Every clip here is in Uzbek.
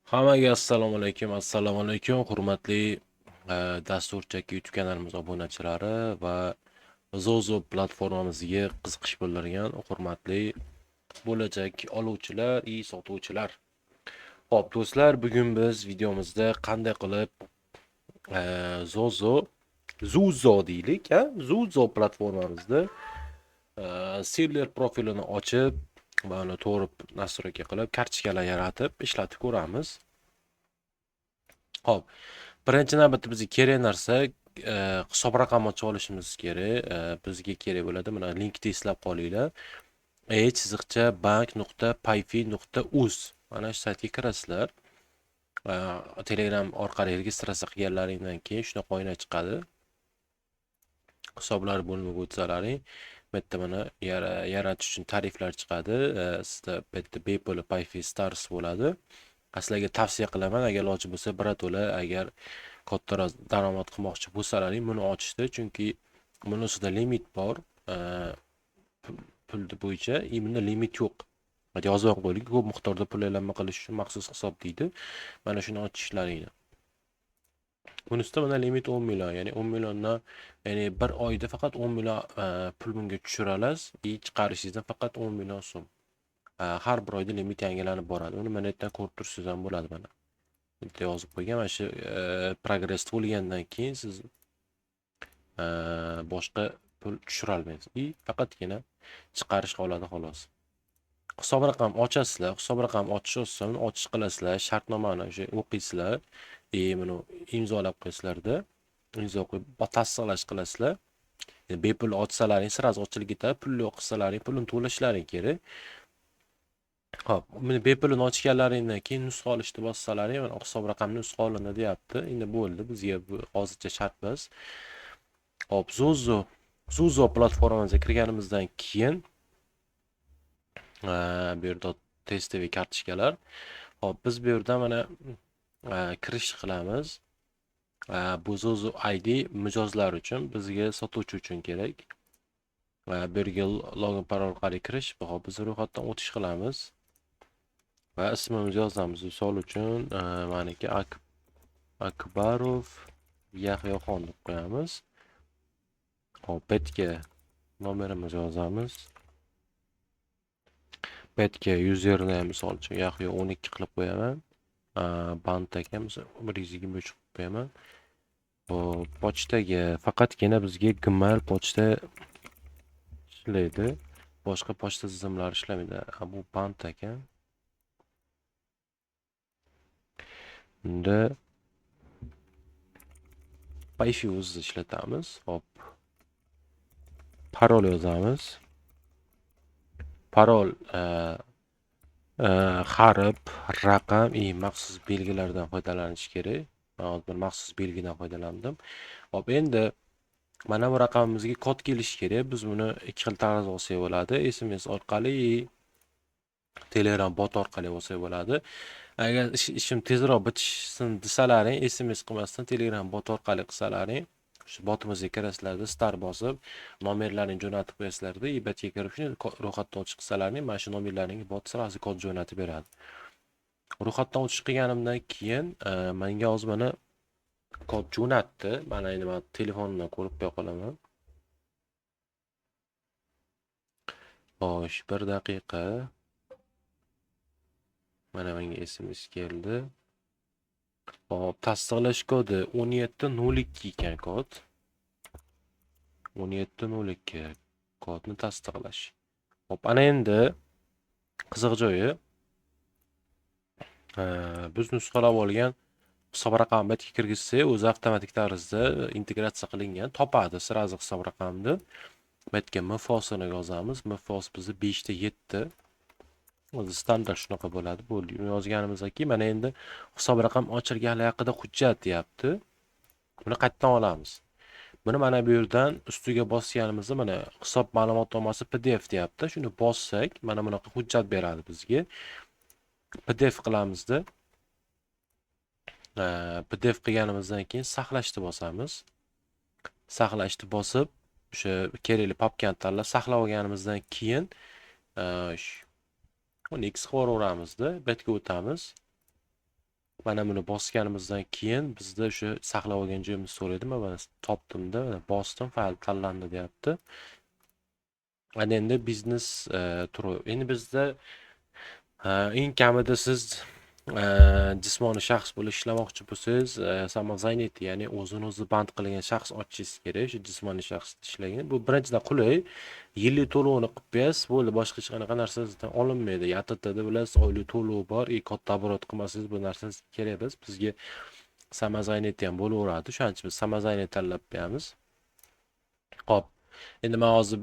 Hammaga assalomu alaykum, assalomu alaykum, hurmatli Dasturchaki YouTube kanalimiz obunachilari va Zozo platformamizga qiziqish bildirgan hurmatli bo'lajak oluvchilar va sotuvchilar. Xo'p, do'stlar, bugun biz videomizda qanday qilib Zozo deylik, ha? Zozo platformamizda seller profilini ochib va uni to'g'ri настройка qilib, kartochkalar yaratib ishlatib ko'ramiz. Xo'p, birinchi navbatda bizga kerak narsa hisob raqam ochib olishimiz kerak. Bizga kerak bo'ladi. Mana linkni eslab qolinglar. e-bank.payfi.uz, mana shu saytga kirasizlar. Telegram orqali registratsiya qilganlaringdan keyin shunaqa oyna chiqadi. Hisoblar bo'limiga o'tsalaring, bu yerda mana yaratish uchun tariflar chiqadi. Sizda bu yerda bepul Payfi Stars bo'ladi. Sizlarga tavsiya qilaman, agar iloji bo'lsa, birato'la agar kattaroq daromad qilmoqchi bo'lsalaring, buni ochishdi, chunki buni ustida limit bor, pul bo'yicha, и bunda limit yo'q. Yozib qo'ydik, ko'p miqdorda pul aylanma qilish uchun maxsus hisob deydi. Mana shuni ochishlaringni. Buni ustida mana limit 10 million, ya'ni 10 milliondan, ya'ni bir oyda faqat 10 million pul bunga tushira olasiz и chiqarishingizdan faqat 10 million so'm. Har bir oyda limit yangilanib boradi. Uni mana yerdan ko'rib tursangiz ham bo'ladi mana. Bitta yozib qo'ygan, mana shu progress to'lgandan keyin siz boshqa pul tushira olmaysiz. И faqatgina chiqarish qoladi xolos. Hisob raqam ochasizlar, hisob raqam ochish oson, ochish qilasizlar, shartnomani o'sha o'qiysizlar, и buni imzolab qo'yasizlarda, imzo qo'yib tasdiqlash qilasizlar. Bepul ochsalaring сразу ochilib ketadi, pulli qilsalaring pulini to'lashlaring kerak. Xo'p, buni bepulini ochganlaringdan keyin nusxa olishni bossalaring, mana hisob raqamni nusxa olindi deyapti. Endi bo'ldi, bizga bu hozircha shart emas. Xo'p, Zozo platformamizga kirganimizdan keyin bu yerda тестовый kartochkalar. Xo'p, biz bu yerda mana kirish qilamiz. Bu Zozo ID mijozlar uchun, bizga sotuvchi uchun kerak. Bu yerga login parol orqali kirish. Xo'p, biz ro'yxatdan o'tish qilamiz. Va ismimizni yozamiz. Misol uchun, maniki Akbarov Yahyoxon deb qo'yamiz. Xo'p, bu yerga nomerimizni yozamiz. Bu yerga username, misol uchun, Yahyo 12 qilib qo'yaman. Bant aka, misol 123 qilib qo'yaman. Xo'p, pochtaga faqatgina bizga Gmail pochta ishlaydi. Boshqa pochta tizimlari ishlamaydi. Bu bant ekan. Unda Payfi o'zini ishlatamiz. Hop. Parol yozamiz. Parol harf, raqam и maxsus belgilardan foydalanish kerak. Men hozir maxsus belgidan foydalandim. Hop, endi mana bu raqamimizga kod kelishi kerak. Biz buni ikki xil tarzda olsak bo'ladi. SMS orqali, Telegram bot orqali olsak bo'ladi. Agar ishim tezroq bitishsin desalaring, SMS qilmasdan Telegram bot orqali qilsalaring, shu botimizga kirasizlarda, star bosib, nomerlarini jo'natib qo'yasizlarda, ibatga kirib shuni ro'yxatdan o'tish qilsalaring, mana shu nomerlaringga bot сразу kod jo'natib beradi. Ro'yxatdan o'tish qilganimdan keyin menga hozir mana kod jo'natdi. Mana endi men telefonimdan ko'rib qo'ya qolaman. Xo'sh, bir daqiqa. Mana menga SMS keldi. Hop, tasdiqlash kodi 1702 ekan kod. 1702 kodni tasdiqlash. Hop, ana endi qiziq joyi, biz nusxalab olgan hisob raqamni bu yerga kirgizsak, o'zi avtomatik tarzda integratsiya qilingan, topadi сразу hisob raqamni. Bu yerga MFOsini yozamiz. MFOs bizni 5 ta 7. O'zi standart shunaqa bo'ladi. Bo'ldi. Uni yozganimizdan keyin mana endi hisob raqam ochilganligi haqida hujjat deyapti. Buni qayerdan olamiz? Buni mana bu yerdan ustiga bosganimizda mana hisob ma'lumotnomasi PDF deyapti. Shuni bossak, mana bunaqa hujjat beradi bizga. PDF qilamizda. PDF qilganimizdan keyin saqlashni bosamiz. Saqlashni bosib, o'sha kerakli papkani tanlab saqlab olganimizdan keyin uni X qilib yuboramizda, bu yerga o'tamiz. Mana buni bosganimizdan keyin bizda o'sha saqlab olgan joyimiz so'raydi. Men mana topdimda, mana bosdim, fayl tanlandi deyapti. Ana endi biznes turi. Endi bizda eng kamida siz jismoniy shaxs bo'lib ishlamoqchi bo'lsangiz, самозанятый, ya'ni o'zini o'zi band qilgan shaxs ochishingiz kerak. Shu jismoniy shaxs ishlagan. Bu birinchidan qulay. Yillik to'lovini qilib qo'yasiz, bo'ldi, boshqa hech qanaqa narsa sizdan olinmaydi. YTTda bilasiz, oylik to'lov bor, и katta оборот qilmasangiz bu narsa kerak emas. Bizga самозанятый ham bo'laveradi. Shuning uchun biz самозанятый tanlab qo'yamiz. Xo'p, endi men hozir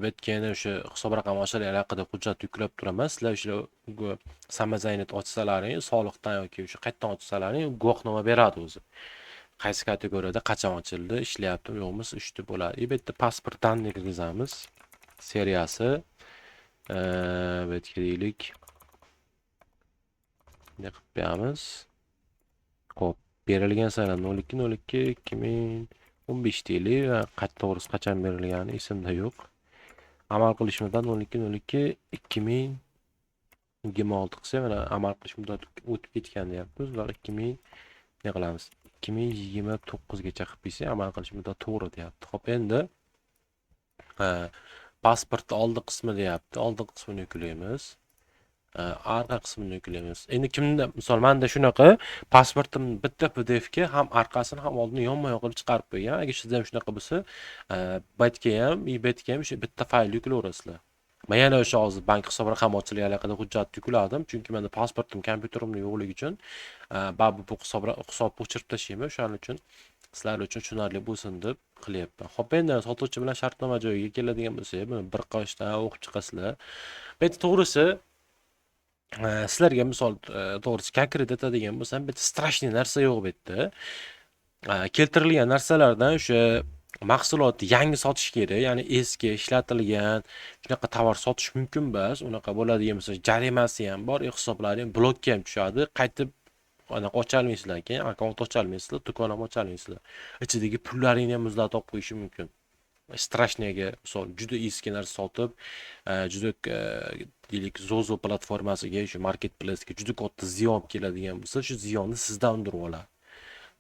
bu yerga yana o'sha hisob raqam ochilgani haqida hujjat yuklab turaman. Sizlar o'sha самозанятый ochsalaring, soliqdan yoki o'sha qayerdan ochsalaring guvohnoma beradi o'zi. Qaysi kategoriyada qachon ochildi, ishlayaptimi, yo'qmi, uchta bo'ladi. И bu yerda pasport данные kirgizamiz. Seriyasi bu yerga deylik. Bunday qilib qo'yamiz. Xo'p, berilgan sana 02.02.2015 deylik va to'g'risi qachon berilgani esimda yo'q. Amal qilish muddati 02.02.2026 qilsak, mana amal qilish muddati o'tib ketgan deyapti. Ular 2000 ne qilamiz? 2029 gacha qilib qo'ysak, amal qilish muddati to'g'ri deyapti. Xo'p, endi pasportni oldi qismi deyapti. Oldi qismini yuklaymiz. Arqa qismini yuklaymiz. Endi kimda, misol menda shunaqa pasportim bitta PDF ga ham orqasini ham oldini yonma-yon qilib chiqarib qo'ygan. Agar sizda ham shunaqa bo'lsa, baytga ham, baytga ham o'sha bitta fayl yuklayverasizlar. Men yana o'sha hozir bank hisob raqami ochilgani haqida hujjat yukladim, chunki menda pasportim kompyuterimda yo'qligi uchun baribir bu hisobni o'chirib tashlayman. O'shaning uchun sizlar uchun tushunarli bo'lsin deb qilyapman. Xo'p, endi sotuvchi bilan shartnoma joyiga keladigan bo'lsak, buni bir qoshdan o'qib chiqasizlar. Bu yerda to'g'risi sizlarga misol to'g'risi konkret aytadigan bo'lsam, bu yerda страшный narsa yo'q bu yerda. Keltirilgan narsalardan o'sha mahsulotni yangi sotish kerak, ya'ni eski, ishlatilgan shunaqa tovar sotish mumkin emas. Unaqa bo'ladigan bo'lsa, jarimasi ham bor, hisoblari ham blokka ham tushadi. Qaytib anaqa ocholmaysizlar keyin, akkaunt ocholmaysizlar, do'kon ham ocholmaysizlar. Ichidagi pullaringni ham muzlatib olib qo'yishi mumkin. Страшный ga misol juda eski narsa sotib, juda deylik Zozo platformasiga, shu marketplace'ga juda katta ziyon olib keladigan bo'lsa, shu ziyonni sizdan undirib oladi.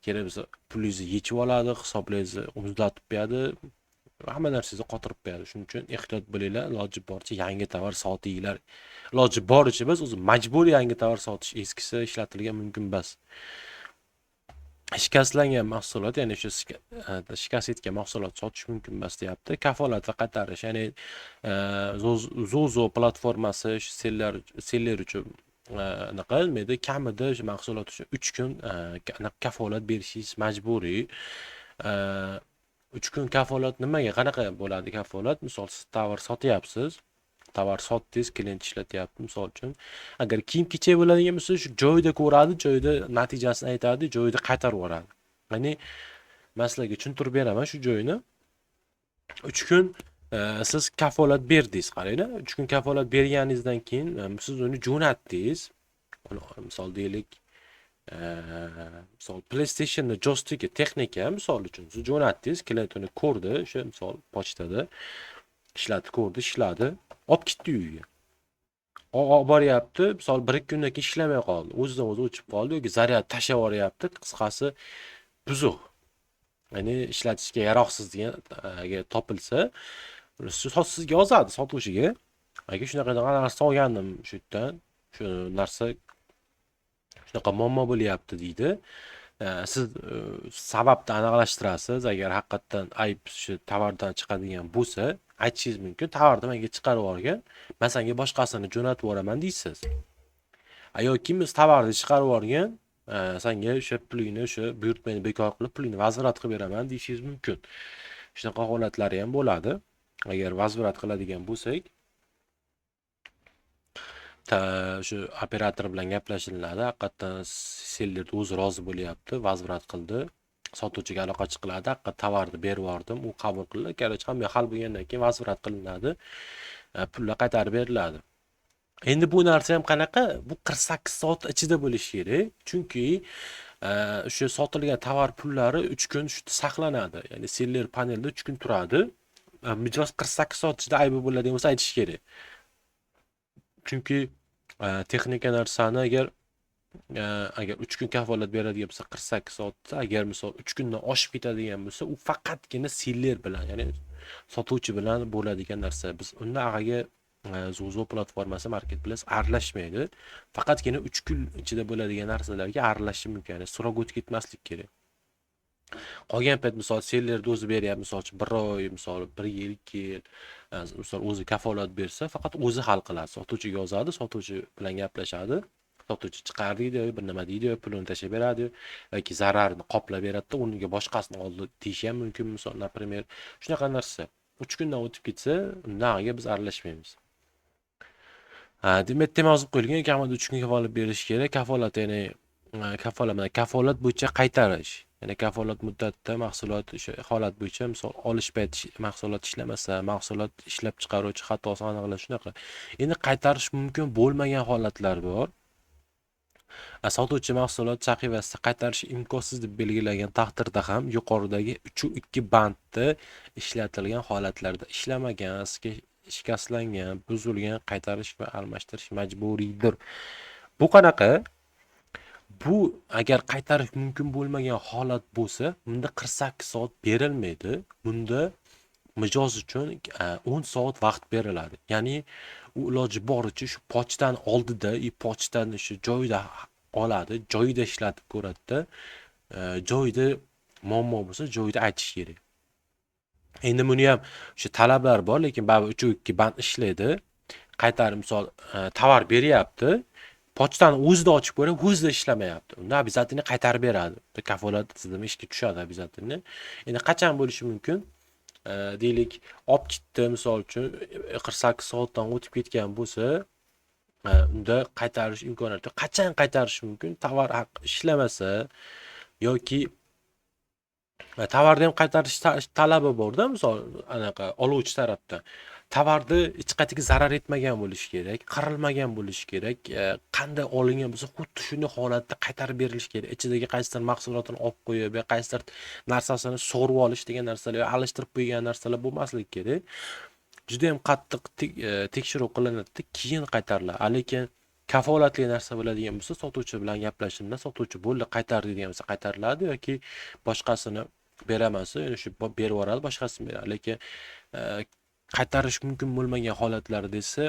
Kerak bo'lsa pulingizni yechib oladi, hisoblaringizni muzlatib qo'yadi, hamma narsangizni qotirib qo'yadi. Shuning uchun ehtiyot bo'linglar, iloji boricha yangi tovar sotinglar. Iloji boricha emas, o'zi majburiy yangi tovar sotish, eskisi ishlatilgan mumkin emas. Shikastlangan mahsulot, ya'ni o'sha shikast yetgan mahsulot sotish mumkin emas deyapti. Kafolat va qaytarish, ya'ni Zozo platformasi shu seller uchun anaqa nima kamida o'sha mahsulot uchun 3 kun anaqa kafolat berishingiz majburiy. 3 kun kafolat nimaga, qanaqa bo'ladi kafolat? Misol siz tovar sotyapsiz, tovar sotdingiz, klient ishlatyapti misol uchun. Agar kiyim-kechak bo'ladigan bo'lsa, shu joyida ko'radi, joyida natijasini aytadi, joyida qaytarib yuboradi. Ya'ni men sizlarga tushuntirib beraman shu joyini. 3 kun siz kafolat berdingiz, qaranglar. 3 kun kafolat berganingizdan keyin siz uni jo'natdingiz. Uni misol deylik, misol PlayStation'ni joystiki texnika misol uchun siz jo'natdingiz, klient uni ko'rdi, o'sha misol pochtada ishlatib ko'rdi, ishladi, olib ketdi uyiga. Olib boryapti, misol 1-2 kundan keyin ishlamay qoldi. O'zidan o'zi o'chib qoldi yoki zaryad tashlab yuboryapti. Qisqasi buzuq. Ya'ni ishlatishga yaroqsiz degan agar topilsa, sizga yozadi sotuvchiga. Aka, shunaqa narsa olgandim shu yerdan. Shu narsa shunaqa muammo bo'lyapti deydi. Siz sababni aniqlashtirasiz. Agar haqiqatdan ayb shu tovardan chiqadigan bo'lsa, aytishingiz mumkin. Tovarni menga chiqarib yuborgin, men senga boshqasini jo'natib yuboraman deysiz. Yoki biz tovarni chiqarib yuborgin, senga o'sha pulingni, o'sha buyurtmani bekor qilib, pulingni возврат qilib beraman deyishingiz mumkin. Shunaqa holatlari ham bo'ladi. Agar возврат qiladigan bo'lsak, shu operator bilan gaplashiladi. Haqiqatdan seller o'zi rozi bo'lyapti, возврат qildi. Sotuvchiga aloqa chiqiladi. Haqiqat tovarni berib yubordim, u qabul qildi. Короче, hamma hal bo'lgandan keyin возврат qilinadi. Pullar qaytarib beriladi. Endi bu narsa ham qanaqa? Bu 48 soat ichida bo'lishi kerak. Chunki o'sha sotilgan tovar pullari 3 kun shu saqlanadi. Ya'ni seller panelda 3 kun turadi. Mijoz 48 soat ichida aybi bo'ladigan bo'lsa aytish kerak. Chunki texnika narsani agar Agar 3 kun kafolat beradigan bo'lsa 48 soatda, agar misol 3 kundan oshib ketadigan bo'lsa, u faqatgina seller bilan, ya'ni sotuvchi bilan bo'ladigan narsa. Biz unda ag'aga Zozo platformasi marketplace aralashmaydi. Faqatgina 3 kun ichida bo'ladigan narsalarga aralashishi mumkin, ya'ni срок o'tib ketmaslik kerak. Qolgan payt misol sellerni o'zi beryapti, misol uchun 1 oy, misol 1 yil, 2 yil, misol o'zi kafolat bersa, faqat o'zi hal qiladi. Sotuvchiga yozadi, sotuvchi bilan gaplashadi. Sotuvchi chiqar deydi, bir nima deydi, pulini tashlab beradi yoki zararini qoplab beradida, o'rniga boshqasini oldi deyishi ham mumkin, misol, например, shunaqa narsa. 3 kundan o'tib ketsa, undan biz aralashmaymiz. Ha, demak, tema yozib qo'yilgan, kamida 3 kun kafolat berish kerak. Kafolat, ya'ni kafolat, mana kafolat bo'yicha qaytarish. Ya'ni kafolat muddatida mahsulot o'sha holat bo'yicha, misol olish payti mahsulot ishlamasa, mahsulot ishlab chiqaruvchi xatosi aniqlash shunaqa. Endi qaytarish mumkin bo'lmagan holatlar bor. Sotuvchi mahsulot sahifasida qaytarish imkonsiz deb belgilangan taqdirda ham yuqoridagi 3.2 bandda ishlatilgan holatlarda ishlamagan, shikastlangan, buzilgan qaytarish va almashtirish majburiydir. Bu qanaqa? Bu agar qaytarish mumkin bo'lmagan holat bo'lsa, bunda 48 soat berilmaydi. Bunda mijoz uchun 10 soat vaqt beriladi. Ya'ni u iloji boricha shu pochtani oldida, и pochtani shu joyida oladi, joyida ishlatib ko'radida, joyida muammo bo'lsa, joyida aytish kerak. Endi buni ham o'sha talablar bor, lekin baribir 3.2 band ishlaydi. Qaytarib misol tovar beryapti, pochtani o'zida ochib ko'rib, o'zida ishlamayapti. Unda обязательно qaytarib beradi. Kafolat tizimi ishga tushadi обязательно. Endi qachon bo'lishi mumkin? Deylik, olib ketdi, misol uchun 48 soatdan o'tib ketgan bo'lsa, unda qaytarish imkoniyati. Qachon qaytarish mumkin? Tovar haq ishlamasa yoki tovarni ham qaytarish talabi borda, misol anaqa oluvchi tarafdan. Tovarni hech qayerga zarar etmagan bo'lishi kerak, qirilmagan bo'lishi kerak, qanday olingan bo'lsa, xuddi shunday holatda qaytarib berilishi kerak. Ichidagi qaysidir mahsulotini olib qo'yib, yo qaysidir narsasini so'rib olish degan narsalar yo alishtirib qo'ygan narsalar bo'lmasligi kerak. Juda ham qattiq tekshiruv qilinadi, keyin qaytariladi. Lekin kafolatli narsa bo'ladigan bo'lsa, sotuvchi bilan gaplashimda sotuvchi bo'ldi, qaytar degan bo'lsa qaytariladi yoki boshqasini beraman desa, shu berib yuboradi, boshqasini beradi. Lekin qaytarish mumkin bo'lmagan holatlarda esa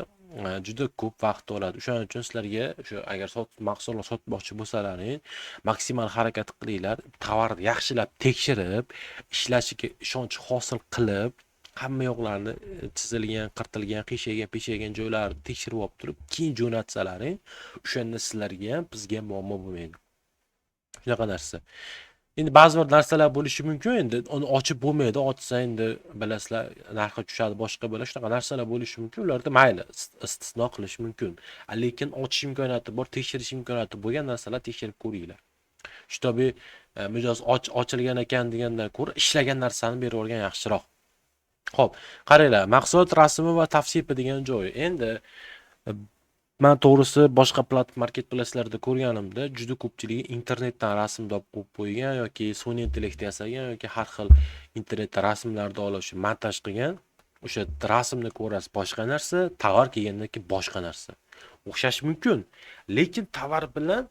juda ko'p vaqt oladi. O'shaning uchun sizlarga o'sha agar mahsulot sotmoqchi bo'lsalaring, maksimal harakat qilinglar, tovarni yaxshilab tekshirib, ishlashiga ishonch hosil qilib, hamma yoqlarini chizilgan, qirtilgan, qiyshaygan, peshaygan joylarini tekshirib olib turib, keyin jo'natsalaring, o'shanda sizlarga ham, bizga ham muammo bo'lmaydi. Shunaqa narsa. Endi ba'zi bir narsalar bo'lishi mumkin, endi uni ochib bo'lmaydi, ochsa endi bilasizlar, narxi tushadi, boshqa bo'ladi, shunaqa narsalar bo'lishi mumkin. Ularda mayli, istisno qilish mumkin. Lekin ochish imkoniyati bor, tekshirish imkoniyati bo'lgan narsalar tekshirib ko'ringlar. Shtobi mijoz ochilgan ekan degandan ko'ra ishlagan narsani berib yuborgan yaxshiroq. Xo'p, qaranglar, mahsulot rasmi va tavsifi degan joyi. Endi men to'g'risi boshqa marketplace'larda ko'rganimda juda ko'pchiligi internetdan rasmni olib qo'yib qo'ygan yoki sun'iy intellekt yasagan yoki har xil internetda rasmlarni olib shu montaj qilgan. O'sha rasmni ko'rasiz boshqa narsa, tovar kelgandan keyin boshqa narsa. O'xshashi mumkin, lekin tovar bilan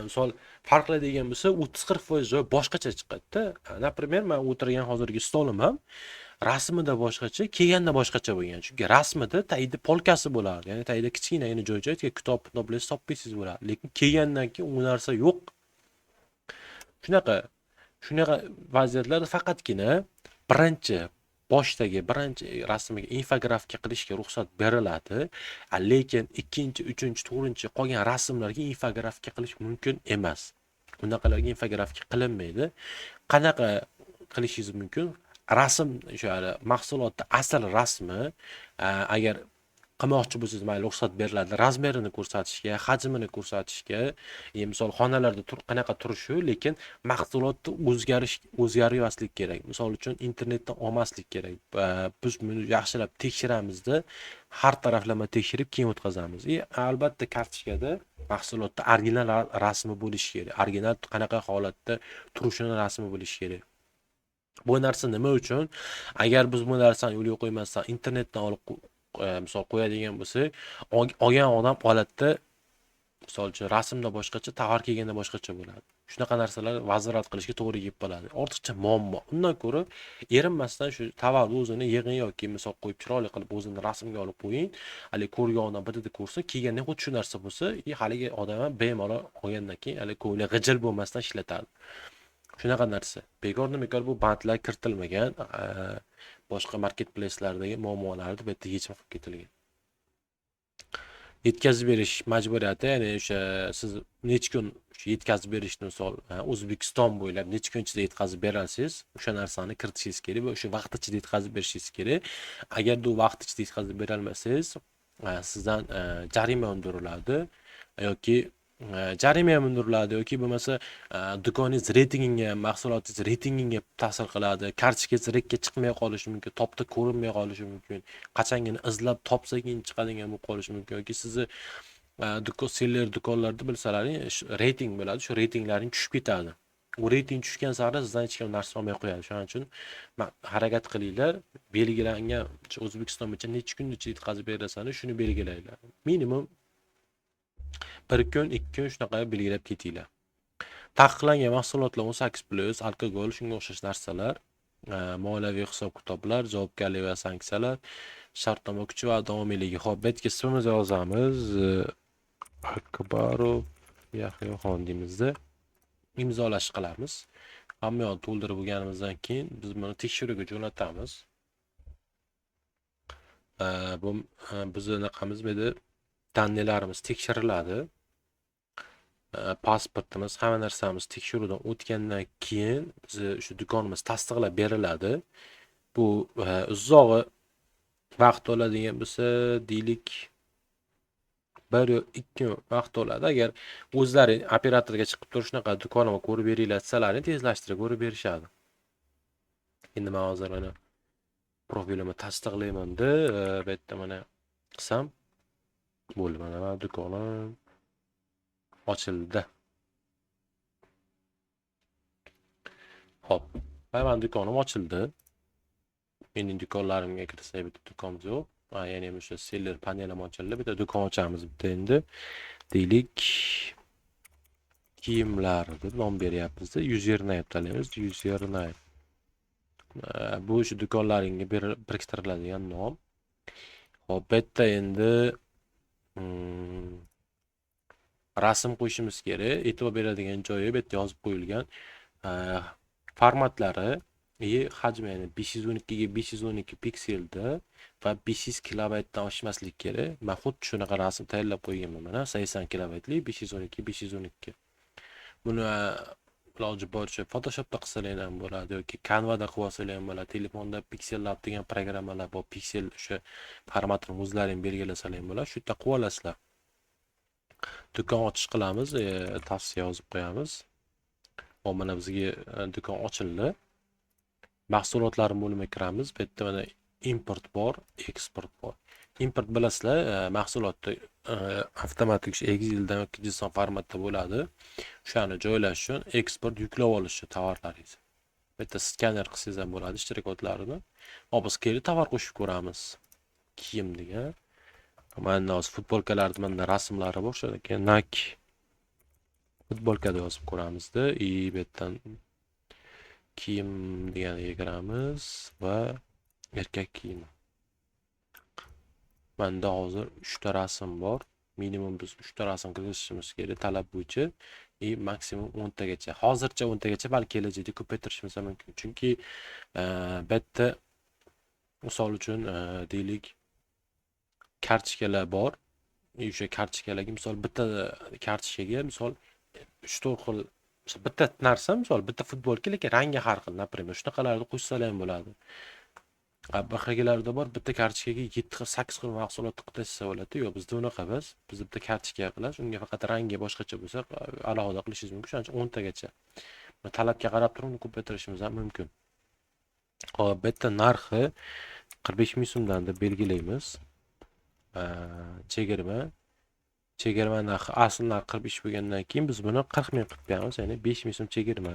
misol farqlaydigan bo'lsa 30-40% joy boshqacha chiqadi-da. Например, men o'tirgan hozirgi stolim ham rasmida boshqacha, kelganda boshqacha bo'lgan. Chunki rasmida tagida polkasi bo'lardi. Ya'ni tagida kichkinagina joy-joy kitob, kitoblar solib qo'ysangiz bo'lardi. Lekin kelgandan keyin u narsa yo'q. Shunaqa vaziyatlarda faqatgina birinchi boshdagi birinchi rasmiga infografika qilishga ruxsat beriladi. Lekin ikkinchi, uchinchi, to'rtinchi qolgan rasmlarga infografika qilish mumkin emas. Bunaqalarga infografika qilinmaydi. Qanaqa qilishingiz mumkin? Rasm o'sha mahsulotni asl rasmi, agar qilmoqchi bo'lsangiz, mayli, ruxsat beriladi. Razmerini ko'rsatishga, hajmini ko'rsatishga, misol xonalarda qanaqa turishi, lekin mahsulotni o'zgarmaslik kerak. Misol uchun internetdan olmaslik kerak. Biz buni yaxshilab tekshiramizda, har taraflama tekshirib keyin o'tkazamiz. И albatta kartochkada mahsulotni original rasmi bo'lishi kerak. Original qanaqa holatda turishini rasmi bo'lishi kerak. Bu narsa nima uchun? Agar biz bu narsani yo'lga qo'ymasdan internetdan olib misol qo'yadigan bo'lsak, olgan odam oladida Misol uchun, rasmda boshqacha, tovar kelganda boshqacha bo'ladi. Shunaqa narsalar возврат qilishga to'g'ri kelib qoladi. Ortiqcha muammo. Undan ko'ra erinmasdan shu tovarni o'zini yig'ing yoki misol qo'yib chiroyli qilib o'zini rasmga olib qo'ying. Haligi ko'rgan odam bittada ko'rsa, kelganda xuddi shu narsa bo'lsa, и haligi odam ham bemalol olgandan keyin haligi ko'ngli g'ijil bo'lmasdan ishlatadi. Shunaqa narsa. Bekordan bekor bu bandlar kiritilmagan. Boshqa marketplace'lardagi muammolarni bu yerda yechim qilib ketilgan. Yetkazib berish majburiyati, ya'ni o'sha siz necha kun yetkazib berishni, misol, O'zbekiston bo'ylab necha kun ichida yetkazib berasiz, o'sha narsani kiritishingiz kerak va o'sha vaqt ichida yetkazib berishingiz kerak. Agarda u vaqt ichida yetkazib berolmasangiz, sizdan jarima undiriladi yoki jarima ham undiriladi yoki bo'lmasa do'koningiz reytingiga, mahsulotingiz reytingiga ta'sir qiladi. Kartochkangiz рек ka chiqmay qolishi mumkin, topda ko'rinmay qolishi mumkin. Qachongina izlab topsa keyin chiqadigan bo'lib qolishi mumkin yoki sizni do'kon, seller do'konlarda bilsalaring reyting bo'ladi, shu reytinglaring tushib ketadi. U reyting tushgan sari sizdan hech kim narsa olmay qo'yadi. Shuning uchun harakat qilinglar, belgilangan O'zbekiston bo'yicha necha kun ichida yetkazib berasan, shuni belgilanglar. Minimum 1 kun, 2 kun shunaqa belgilab ketinglar. Taqiqlangan mahsulotlar 18+, alkogol, shunga o'xshash narsalar, moliyaviy hisob-kitoblar, javobgarlik va sanksiyalar, shartnoma kuchi va davomiyligi. Xo'p, bu yerga ismimizni yozamiz. Akbarov Yahyoxon deymizda. Imzolash qilamiz. Hamma yoqni to'ldirib bo'lganimizdan keyin biz buni tekshiruvga jo'natamiz. Bu bizni anaqamiz bu yerda данный larimiz tekshiriladi. Pasportimiz, hamma narsamiz tekshiruvdan o'tgandan keyin bizni shu do'konimiz tasdiqlab beriladi. Bu uzog'i vaqt oladigan bo'lsa, deylik, 1 yo 2 kun vaqt oladi. Agar o'zlari operatorga chiqib turib shunaqa do'konimni ko'rib beringlar desalaring, tezlashtirib ko'rib berishadi. Endi men hozir mana profilimni tasdiqlaymanda, bu yerda mana qilsam bo'ldi, mana mani do'konim ochildi. Xo'p, mana mani do'konim ochildi. Mening do'konlarimga kirsak, bitta do'konimiz yo'q. Ya'ni o'sha seller panelim ochildi. Bitta do'kon ochamiz bitta endi. Deylik, kiyimlar deb nom beryapmiz-da. Username tanlaymiz. Username. Bu shu do'konlaringga biriktiriladigan nom. Xo'p, bu yerda endi rasm qo'yishimiz kerak. E'tibor beradigan joyi bu yerda yozib qo'yilgan. Formatlari и hajmi, ya'ni 512 ga 512 pikselda va 500 kilobaytdan oshmaslik kerak. Men xuddi shunaqa rasm tayyorlab qo'yganman mana 80 kilobaytli 512 512. Buni iloji boricha Photoshopda qilsalar ham bo'ladi yoki Canvada qilib olsalar ham bo'ladi. Telefonda Pixel Lab degan programmalar bor. Piksel o'sha formatini o'zlaring belgilasalar ham bo'ladi. Shu yerda qilib olasizlar. Do'kon ochish qilamiz, tavsiya yozib qo'yamiz. Hop, mana bizga do'kon ochildi. Mahsulotlar bo'limiga kiramiz. Bu yerda mana import bor, eksport bor. Import bilasizlar, mahsulotni avtomatik o'sha Exceldan yoki JSON formatda bo'ladi. O'shani joylash uchun eksport yuklab olish uchun tovarlaringizni. Bu yerda skaner qilsangiz ham bo'ladi shtrix kodlarini. Hop, biz kelib tovar qo'shib ko'ramiz. Kiyim degan. Mana hozir futbolkalarni mana rasmlari bor. Shundan keyin Nike futbolkada yozib ko'ramizda. И bu yerdan kiyim deganiga kiramiz va erkak kiyimi. Menda hozir 3 ta rasm bor. Minimum biz 3 ta rasm kirgizishimiz kerak talab bo'yicha и maksimum 10 tagacha. Hozircha 10 tagacha, balki kelajakda ko'paytirishimiz ham mumkin. Chunki bu yerda misol uchun, deylik, kartochkalar bor. И o'sha kartochkalarga, misol, bitta kartochkaga, misol, 3-4 xil bitta narsa, misol, bitta futbolka, lekin rangi har xil, например, shunaqalarni qo'shsalar ham bo'ladi. Bir bor, bitta kartochkaga 7 xil, 8 xil mahsulot tiqib tashlasa bo'ladi. Yo'q, bizda unaqa emas. Biz bitta kartochka qilasiz, unga faqat rangi boshqacha bo'lsa, alohida qilishingiz mumkin. Shuning uchun 10 tagacha. Talabga qarab turib uni ko'paytirishimiz ham mumkin. Xo'p, bu yerda narxi 45 ming so'mdan deb belgilaymiz. Chegirma. Chegirma narxi asl narx 45 bo'lgandan keyin biz buni 40 ming qilib qo'yamiz, ya'ni 5 ming so'm chegirma.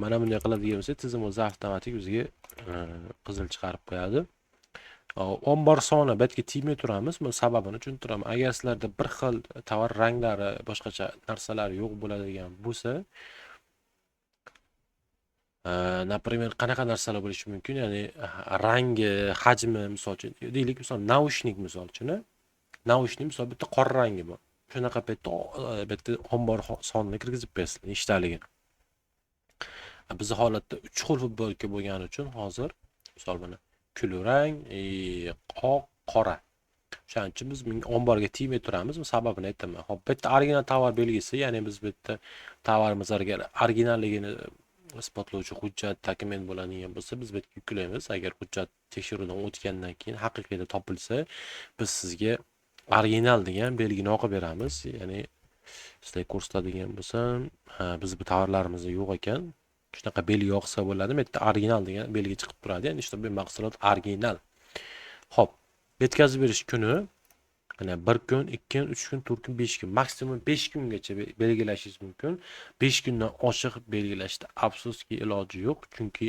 Mana bunday qiladigan bo'lsak, tizim o'zi avtomatik bizga qizil chiqarib qo'yadi. Ombor soni bu yerga tegmay turamiz. Buni sababini tushuntiraman. Agar sizlarda bir xil tovar ranglari, boshqacha narsalar yo'q bo'ladigan bo'lsa, например, qanaqa narsalar bo'lishi mumkin? Ya'ni rangi, hajmi, misol uchun, deylik, misol naushnik misol uchun, naushnik misol bitta qora rangi bor. Shunaqa paytda bu yerda ombor sonini kirgizib qo'yasizlar, nechtaligini. Bizni holatda 3 xil futbolka bo'lgani uchun hozir misol mana kulrang, oq, qora. O'shaning uchun biz omborga tegmay turamiz. Bu sababini aytaman. Xo'p, bu yerda original tovar belgisi, ya'ni biz bu yerda tovarimiz originalligini isbotlovchi hujjat, dokument bo'ladigan bo'lsa, biz bu yerga yuklaymiz. Agar hujjat tekshiruvdan o'tgandan keyin haqiqiyda topilsa, biz sizga original degan belgini o'qib beramiz. Ya'ni sizlarga ko'rsatadigan bo'lsam, ha, biz bu tovarlarimizda yo'q ekan. Shunaqa belgi yoqsa bo'ladi. Bu yerda original degan belgi chiqib turadi. Ya'ni işte bu mahsulot original. Xo'p, yetkazib berish kuni mana 1 kun, 2 kun, 3 kun, 4 kun, 5 kun, maksimum 5 kungacha belgilashingiz mumkin. 5 kundan oshiq belgilashda afsuski iloji yo'q, chunki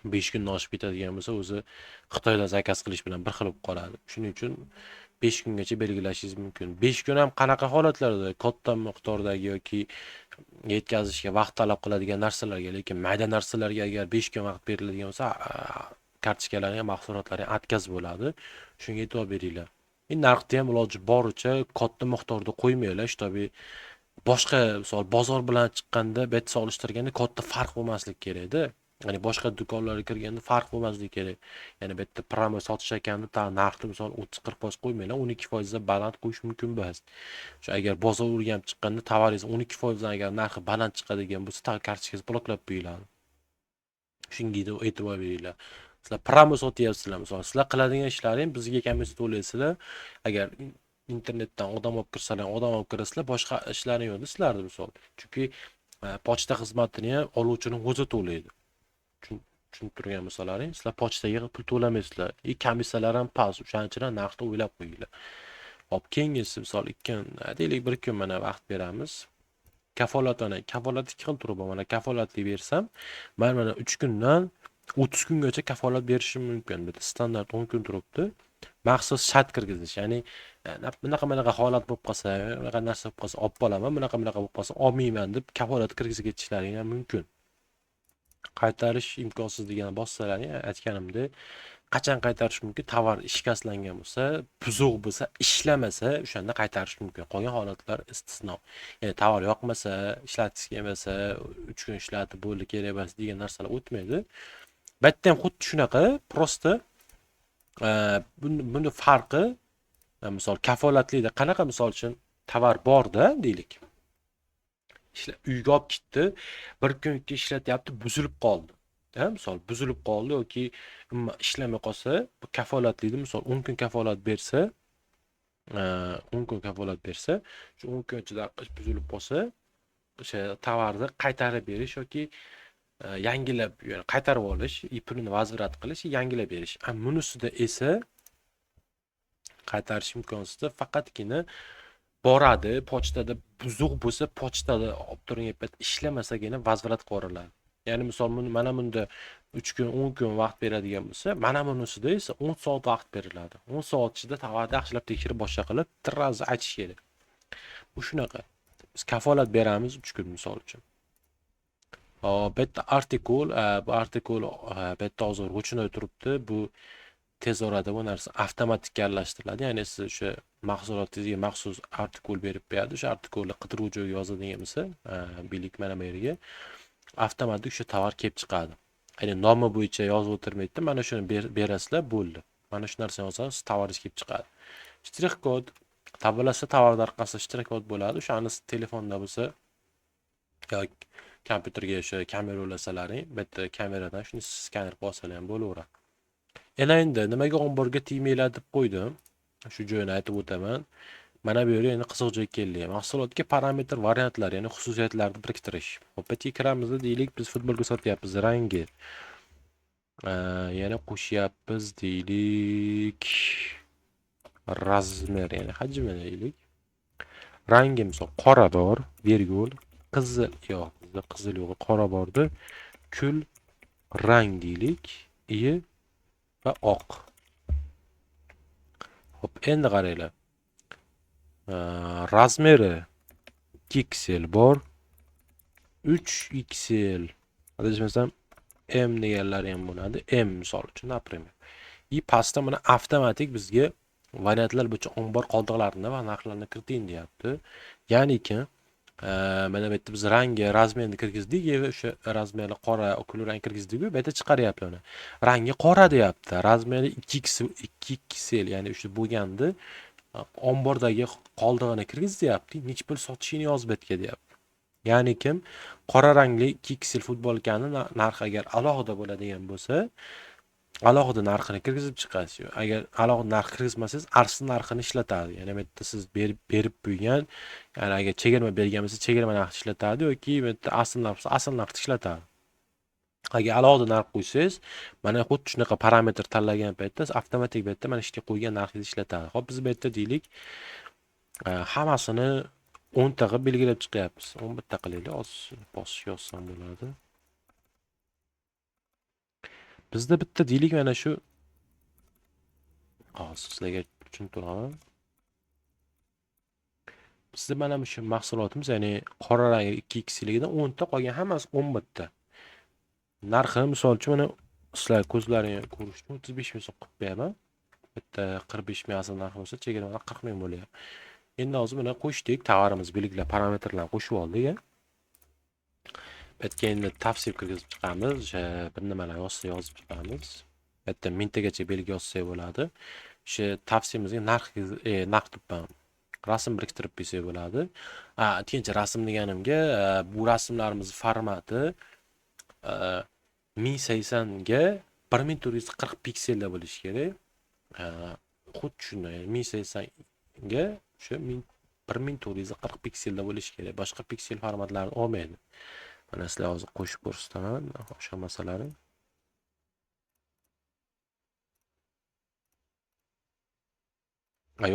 5 kundan oshib ketadigan bo'lsa, o'zi Xitoydan zakaz qilish bilan bir xil bo'lib qoladi. Shuning uchun 5 kungacha belgilashingiz mumkin. 5 kun ham qanaqa holatlarda, katta miqdordagi yoki yetkazishga vaqt talab qiladigan narsalarga, lekin mayda narsalarga agar 5 kun vaqt beriladigan bo'lsa, kartochkalarga, mahsulotlarga отказ bo'ladi. Shunga e'tibor beringlar. Endi narxni ham iloji boricha katta miqdorda qo'ymanglar, чтобы boshqa misol bozor bilan chiqqanda bu yerda solishtirganda katta farq bo'lmasligi kerakda. Ya'ni boshqa do'konlarga kirganda farq bo'lmasligi kerak. Ya'ni bu yerda promo sotish ekanda narxni misol 30-40% qo'ymanglar, 12% dan baland qo'yish mumkin emas. Shu agar bozor o'rganib chiqqanda tovaringiz 12% dan agar narxi baland chiqadigan bo'lsa, kartochkangiz bloklab qo'yiladi. Shunga e'tibor beringlar. Sizlar promo sotyapsizlar, misol sizlar qiladigan ishlaring bizga komissiya to'laysizlar. Agar internetdan odam olib kirsalar, odam olib kirasizlar, boshqa ishlaring yo'qda sizlarda misol. Chunki pochta xizmatini ham oluvchining o'zi to'laydi. Tushunib turgan bo'lsalaring, sizlar pochtaga pul to'lamaysizlar. И komissiyalar ham past, o'shaning uchun ham narxni o'ylab qo'yinglar. Hop, keyingisi misol 2 kun, deylik 1 kun mana vaqt beramiz. Kafolat, ana kafolat ikki xil turi bor. Mana kafolatli bersam, man mana 3 kundan 30 kungacha kafolat berishim mumkin. Bu yerda standart 10 kun turibdi. Maxsus shart kirgizish, ya'ni bunaqa bunaqa holat bo'lib qolsa, bunaqa narsa bo'lib qolsa olib qolaman, bunaqa bunaqa bo'lib qolsa olmayman deb kafolat kirgizib ketishlaring ham mumkin. Qaytarish imkonsiz degani bossalaring, aytganimdek, qachon qaytarish mumkin? Tovar shikastlangan bo'lsa, buzuq bo'lsa, ishlamasa, o'shanda qaytarish mumkin. Qolgan holatlar istisno. Ya'ni tovar yoqmasa, ishlatgisi kelmasa, 3 kun ishlatib bo'ldi, kerak emas degan narsalar o'tmaydi. Bu yerda ham xuddi shunaqa, просто buni farqi, misol kafolatlida qanaqa misol uchun tovar borda deylik. Uyga olib ketdi, bir kun ikki ishlatyapti, buzilib qoldi. Ha, misol buzilib qoldi yoki umuman ishlamay qolsa, bu kafolatlida misol 10 kun kafolat bersa, 10 kun kafolat bersa, shu 10 kun ichida buzilib qolsa, o'sha tovarni qaytarib berish yoki yangilab, ya'ni qaytarib olish, pulini возврат qilish, yangilab berish. A bunisida esa qaytarish imkonsizda, faqatgina boradi, pochtada buzuq bo'lsa, pochtada olib turgan payt ishlamasagina возврат qilib yuboriladi. Ya'ni misol mana bunda 3 kun, 10 kun vaqt beradigan bo'lsa, mana bunisida esa 10 soat vaqt beriladi. 10 soat ichida tovarni yaxshilab tekshirib, boshqa qilib, сразу aytish kerak. Bu shunaqa. Biz kafolat beramiz 3 kun misol uchun. Hop, bu yerda artikul, bu artikul bu yerda hozir ручной turibdi. Bu tez orada bu narsa avtomatik aralashtiriladi. Ya'ni siz o'sha mahsulotingizga maxsus artikul berib qo'yadi. O'sha artikulni qidiruv joyiga yozadigan bo'lsa, bilik mana bu yerga avtomatik o'sha tovar kelib chiqadi. Ya'ni nomi bo'yicha yozib o'tirmaydi. Mana shuni berasizlar, bo'ldi. Mana shu narsani yozsangiz, tovaringiz kelib chiqadi. Shtrix kod tablasi tovarni orqasida shtrix kod bo'ladi. O'shani telefonda bo'lsa yoki kompyuterga o'sha kamera ulasalaring, bitta kameradan shuni skaner qilib olsalar ham bo'laveradi. Yana endi nimaga omborga tegmanglar deb qo'ydim. Shu joyini aytib o'taman. Mana bu yerga endi qiziq joy keldi. Mahsulotga parametr variantlar, ya'ni xususiyatlarni biriktirish. Hop, bu yerga kiramiz, deylik, biz futbolka sotyapmiz, rangi. Yana qo'shyapmiz deylik. Размер, ya'ni hajmi deylik. Rangi misol qora bor, vergul, qizil yo'q, bizda qizil yo'q, qora bordi. Kul rang deylik, i va oq. Xo'p, endi qaranglar. Razmeri 2XL bor. 3XL. Adashmasam M deganlari ham bo'ladi. M misol uchun, например. И pastda mana avtomatik bizga variantlar bo'yicha ombor qoldiqlarini va narxlarni kiriting deyapti. Ya'niki mana bu yerda biz rangi, razmerini kirgizdik va o'sha razmerni qora, kulrang kirgizdik-ku, bu yerda chiqaryapti uni. Rangi qora deyapti. Razmeri 2XL, ya'ni o'sha bo'lgandi. Ombordagi qoldig'ini kirgiz deyapti. Necha pul sotishini yozib etga deyapti. Ya'ni kim qora rangli 2XL futbolkani narxi agar alohida bo'ladigan bo'lsa, alohida narxini kirgizib chiqasiz. Agar alohida narx kirgizmasangiz, asl narxini ishlatadi. Ya'ni bu yerda siz berib qo'ygan, ya'ni agar chegirma bergan bo'lsa, chegirma narxni ishlatadi yoki bu yerda asl narx bo'lsa, asl narxni ishlatadi. Agar alohida narx qo'ysangiz, mana xuddi shunaqa parametr tanlagan paytda avtomatik bu yerda mana shu yerga qo'ygan narxingizni ishlatadi. Xo'p, biz bu yerda deylik, hammasini 10 ta qilib belgilab chiqyapmiz. 11 ta qilaylik, hozir bosish yozsam bo'ladi. Bizda bitta deylik mana shu, hozir sizlarga tushuntiraman. Bizda mana shu mahsulotimiz, ya'ni qora rangli 2XLligidan 10 ta, qolgan hammasi 11 ta. Narxi misol uchun mana sizlar ko'zlaringga ko'rish uchun 35 ming so'm qilib qo'yaman. Bitta 45 ming asl narxi bo'lsa, chegirma 40 ming bo'lyapti. Endi hozir buni qo'shdik, tovarimiz belgilab parametrlarni qo'shib oldik. Bu yerga endi tavsif kirgizib chiqamiz, o'sha bir nimalar yozsa yozib chiqamiz. Bu yerda mingtagacha belgi yozsak bo'ladi. O'sha tavsifimizga narx debman. Rasm biriktirib qo'ysak bo'ladi. Aytgancha rasm deganimga, bu rasmlarimiz formati ming saksonga bir ming to'rt yuz qirq pikselda bo'lishi kerak. Xuddi shunday, ming saksonga o'sha bir ming to'rt yuz qirq pikselda bo'lishi kerak. Boshqa piksel formatlarini olmaydi. Mana sizlar hozir qo'shib ko'rsataman o'sha masalani.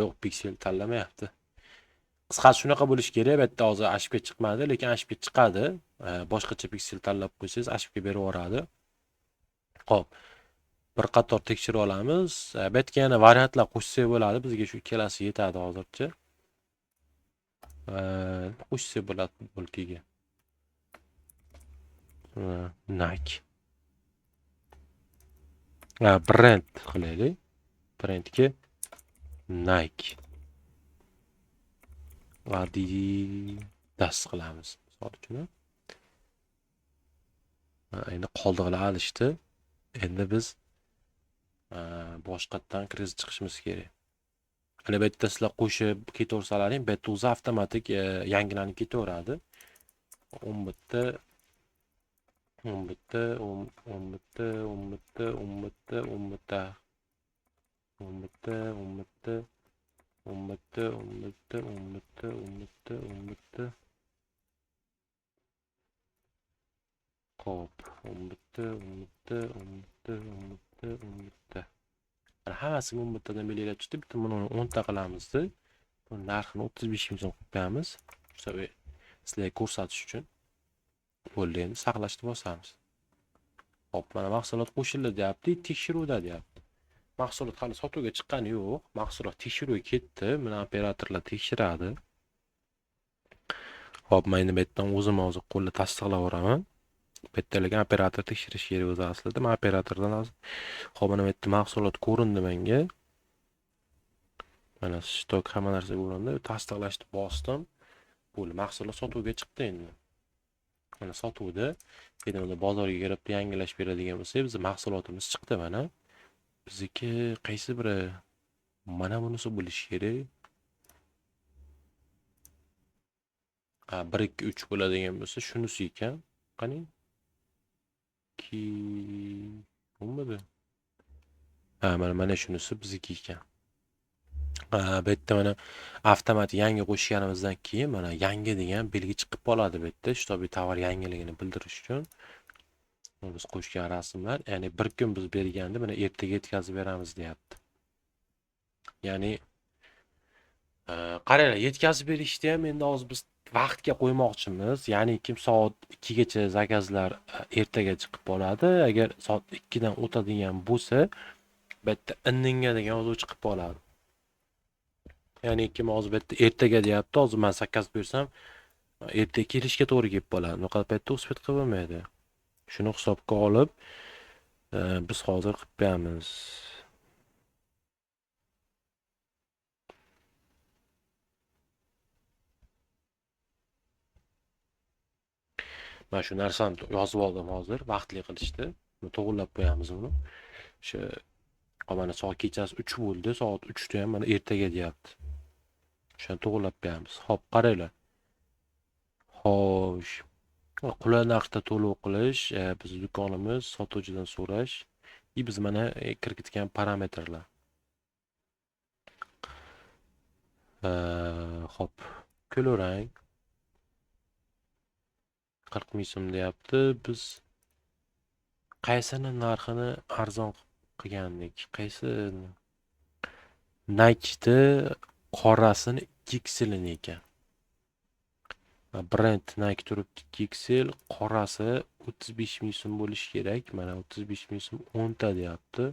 Yo'q, piksel tanlamayapti. Qisqasi shunaqa bo'lishi kerak. Bu yerda hozir ashibga chiqmadi, lekin ashibga chiqadi. Boshqacha piksel tanlab qo'ysangiz ashibga berib yuboradi. Xo'p, bir qator tekshirib olamiz. Bu yerga yana variantlar qo'shsak bo'ladi. Bizga shu ikkalasi yetadi hozircha. Qo'shsak bo'ladi futbolkaga. Nike. Brend qilaylik. Brendga Nike. Adidas qilamiz misol uchun. Endi qoldiqlar alishdi. Endi biz boshqatdan kirgizib chiqishimiz kerak. Ana bu yerda sizlar qo'shib ketaversalaring, bu yerda o'zi avtomatik yangilanib ketaveradi. 10 bitta, 10 bitta, 10 bitta, 10 bitta, 10 bitta, 10 bitta, 10 bitta, 10 bitta, 10 bitta, 10 bitta, 10 bitta, 10 bitta, 10 bitta. Xo'p, 10 bitta, 10 bitta, 10 bitta, 10 bitta, 10 bitta. Mana hammasiga 10 bittadan belgilab chiqdi. Bitta buni 10 ta qilamiz-da. Buni narxini 35 ming so'm qilib qo'yamiz. O'sha sizlarga ko'rsatish uchun. Bo'ldi, endi saqlashni bosamiz. Xo'p, mana mahsulot qo'shildi deyapti, tekshiruvda deyapti. Mahsulot hali sotuvga chiqqani yo'q. Mahsulot tekshiruvga ketdi. Mana operatorlar tekshiradi. Xo'p, men endi bu yerdan o'zim hozir qo'lda tasdiqlab yuboraman. Bu yerda lekin operator tekshirish kerak o'zi aslida. Men operatordan hozir. Xo'p, mana bu yerda mahsulot ko'rindi menga. Mana stok hamma narsa ko'rindi. Tasdiqlashni bosdim. Bo'ldi, mahsulot sotuvga chiqdi endi. Mana sotuvda. Endi unda bozorga kirib yangilash beradigan bo'lsak, bizning mahsulotimiz chiqdi mana. Bizniki qaysi biri? Mana bunisi bo'lishi kerak. Ha, 1 2 3 bo'ladigan bo'lsa, shunisi ekan. Qani? 2 bo'lmadi. Ha, mana shunisi bizniki ekan. Ha, bu yerda mana avtomat yangi qo'shganimizdan keyin mana yangi degan belgi chiqib qoladi bu yerda, shtobi tovar yangiligini bildirish uchun. Biz qo'shgan rasmlar, ya'ni bir kun biz berganda mana ertaga yetkazib beramiz deyapti. Ya'ni, qaranglar, yetkazib berishda ham endi hozir biz vaqtga qo'ymoqchimiz. Ya'ni kim soat 2gacha zakazlar ertaga chiqib qoladi. Agar soat 2dan o'tadigan bo'lsa, bu yerda inninga degan yozuv chiqib qoladi. Ya'ni kim hozir bu yerda ertaga deyapti, hozir men zakaz bersam, ertaga kelishga to'g'ri kelib qoladi. Bunaqa paytda uspet qilib bo'lmaydi. Shuni hisobga olib, biz hozir qilib qo'yamiz. Mana shu narsani yozib oldim hozir, vaqtli qilishdi. Buni to'g'rilab qo'yamiz buni. O'sha mana soat kechasi 3 bo'ldi, soat 3 da ham mana ertaga deyapti. O'shani to'g'rilab qo'yamiz. Xo'p, qaranglar. Xo'sh. Qulay narxda to'lov qilish, biz do'konimiz, sotuvchidan so'rash, biz mana kiritgan parametrlar. Xo'p, kulrang 40 ming so'm deyapti. Biz qaysini narxini arzon qilgandik? Qaysi Nike'ni qorasini 2XL'ini ekan. Brend Nike turibdi 2XL, qorasi 35 ming so'm bo'lishi kerak. Mana 35 ming so'm 10 ta deyapti.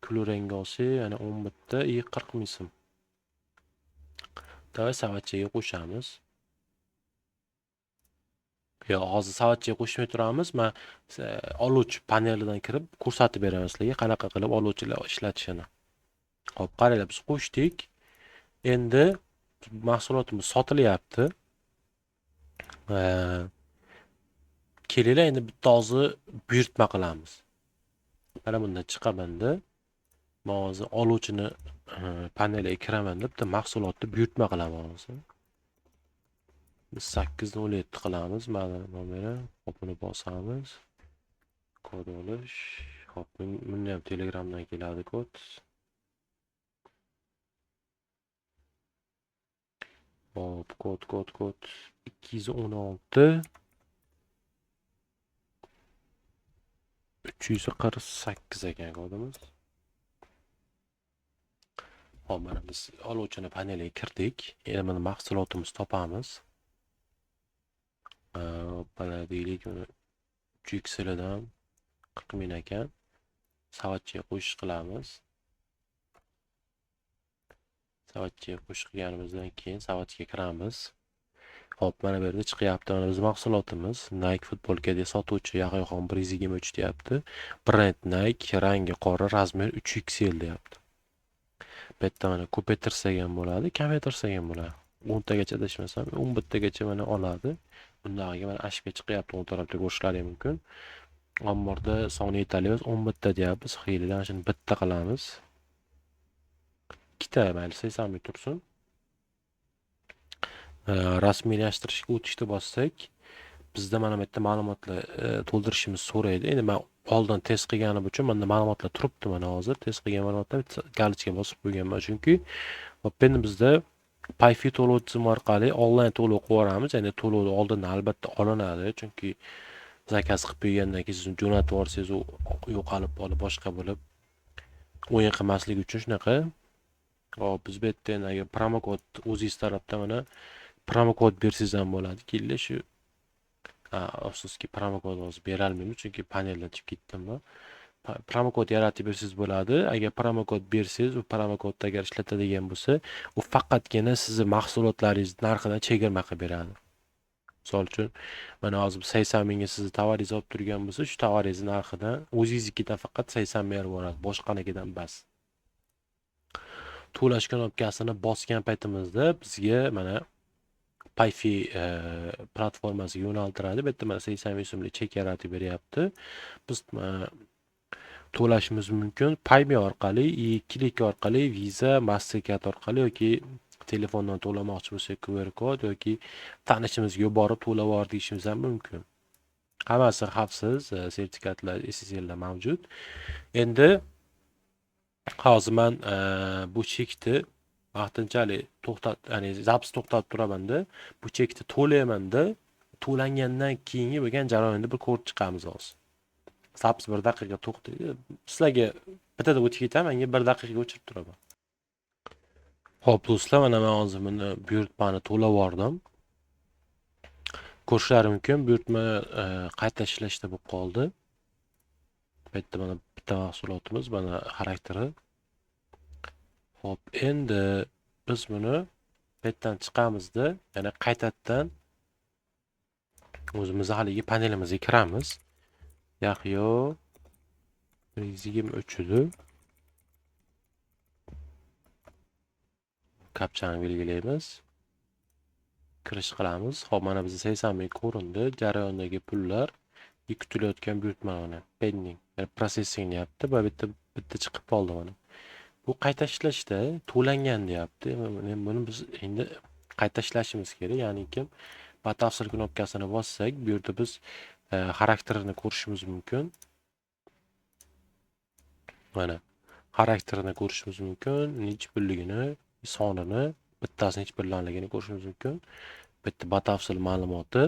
Kulrang olsak, yana 11 ta, 40 ming so'm. Davay savatchaga qo'shamiz. Yo, hozir savatchaga qo'shmay turamiz. Men oluvchi panelidan kirib ko'rsatib beraman sizlarga qanaqa qilib oluvchilar ishlatishini. Xo'p, qaranglar, biz qo'shdik. Endi mahsulotimiz sotilyapti. Kelinglar, endi bitta hozir buyurtma qilamiz. Mana bundan chiqamanda, men hozir oluvchini paneliga kiraman deb bitta mahsulotni buyurtma qilaman hozir. Biz 807 qilamiz, mana nomeri, hop, buni bosamiz. Kod olish. Hop, bunda ham Telegramdan keladi kod. Hop, kod 216 348 ekan kodimiz. Hop, mana biz oluvchini paneliga kirdik. Endi mana mahsulotimizni topamiz. Mana deylik, uni 3XLdan 40 ming ekan. Savatchaga qo'shish qilamiz. Savatchaga qo'shish qilganimizdan keyin savatga kiramiz. Hop, mana bu yerda chiqyapti. Mana biz mahsulotimiz Nike futbolka deya sotuvchi Yahyoxon 123 deyapti. Brend Nike, rangi qora, razmer 3XL deyapti. Bu yerda mana ko'paytirsak ham bo'ladi, kamaytirsak ham bo'ladi. 10 tagacha adashmasam, 11 tagacha mana oladi. Bundag'iga mana ashka chiqyapti, o'ng tarafda ko'rishlari mumkin. Omborda soni yetarli emas, 11 ta deyapmiz. Xiylidan shuni bitta qilamiz. Ikkita mayli 80 ming tursin. Rasmiylashtirishga o'tishni bossak, bizda mana bu yerda ma'lumotlar to'ldirishimizni so'raydi. Endi men oldin test qilganim uchun menda ma'lumotlar turibdi mana hozir. Test qilgan ma'lumotlar galichka bosib qo'yganman chunki. Hop, endi bizda Payfi to'lov tizimi orqali onlayn to'lov qilib yuboramiz. Ya'ni to'lov oldindan albatta olinadi, chunki zakaz qilib qo'ygandan keyin siz jo'natib yuborsangiz u yo'qolib qolib boshqa bo'lib o'yin qilmaslik uchun shunaqa. Hop, biz bu yerda endi agar promokod o'zingiz tarafdan mana promokod bersangiz ham bo'ladi. Kelinglar shu, afsuski promokod hozir bera olmaymiz chunki paneldan chiqib ketdimmi. Promokod yaratib bersangiz bo'ladi. Agar promokod bersangiz, u promokodni agar ishlatadigan bo'lsa, u faqatgina sizni mahsulotlaringiz narxidan chegirma qilib beradi. Misol uchun, mana hozir 80 mingga sizni tovaringiz olib turgan bo'lsa, shu tovaringiz narxidan o'zingiznikidan faqat 80 ming beradi, boshqanikidan bas. To'lash knopkasini bosgan paytimizda bizga mana Payfi platformasiga yo'naltiradi. Bu yerda mana 80 ming so'mlik chek yaratib beryapti. Biz to'lashimiz mumkin Payme orqali, Click orqali, Visa, Mastercard orqali yoki telefondan to'lamoqchi bo'lsak QR kod yoki tanishimizga yuborib to'lab yubor deyishimiz ham mumkin. Hammasi xavfsiz, sertifikatlar SSLda mavjud. Endi hozir men bu chekni vaqtinchalik to'xtat, ya'ni zapis to'xtatib turamanda, bu chekni to'laymanda, to'langandan keyingi bo'lgan jarayonni bir ko'rib chiqamiz hozir. Zapis 1 daqiqa to'xtaydi. Sizlarga bittada o'tib ketaman, menga 1 daqiqa o'chirib turaman. Xo'p, do'stlar, mana men hozir buni buyurtmani to'lab yubordim. Ko'rishlari mumkin, buyurtma qayta ishlashda bo'lib qoldi. Bu yerda mana bitta mahsulotimiz, mana xarakteri. Xo'p, endi Biz buni bu yerdan chiqamizda, yana qaytadan o'zimizni haligi panelimizga kiramiz. Yahyo 123 edi. Kapchani belgilaymiz. Kirish qilamiz. Xo'p, mana bizda 80 ming ko'rindi. Jarayondagi pullar, kutilayotgan buyurtma mana pending, ya'ni processing deyapti. Va bitta chiqib qoldi mana. Bu qayta ishlashda to'langan deyapti. Buni biz endi qayta ishlashimiz kerak. Ya'ni kim batafsil knopkasini bossak, bu yerda biz xarakterini ko'rishimiz mumkin. Mana xarakterini ko'rishimiz mumkin, necha pulligini, sonini, bittasi necha pullanligini ko'rishimiz mumkin. Bitta batafsil ma'lumoti.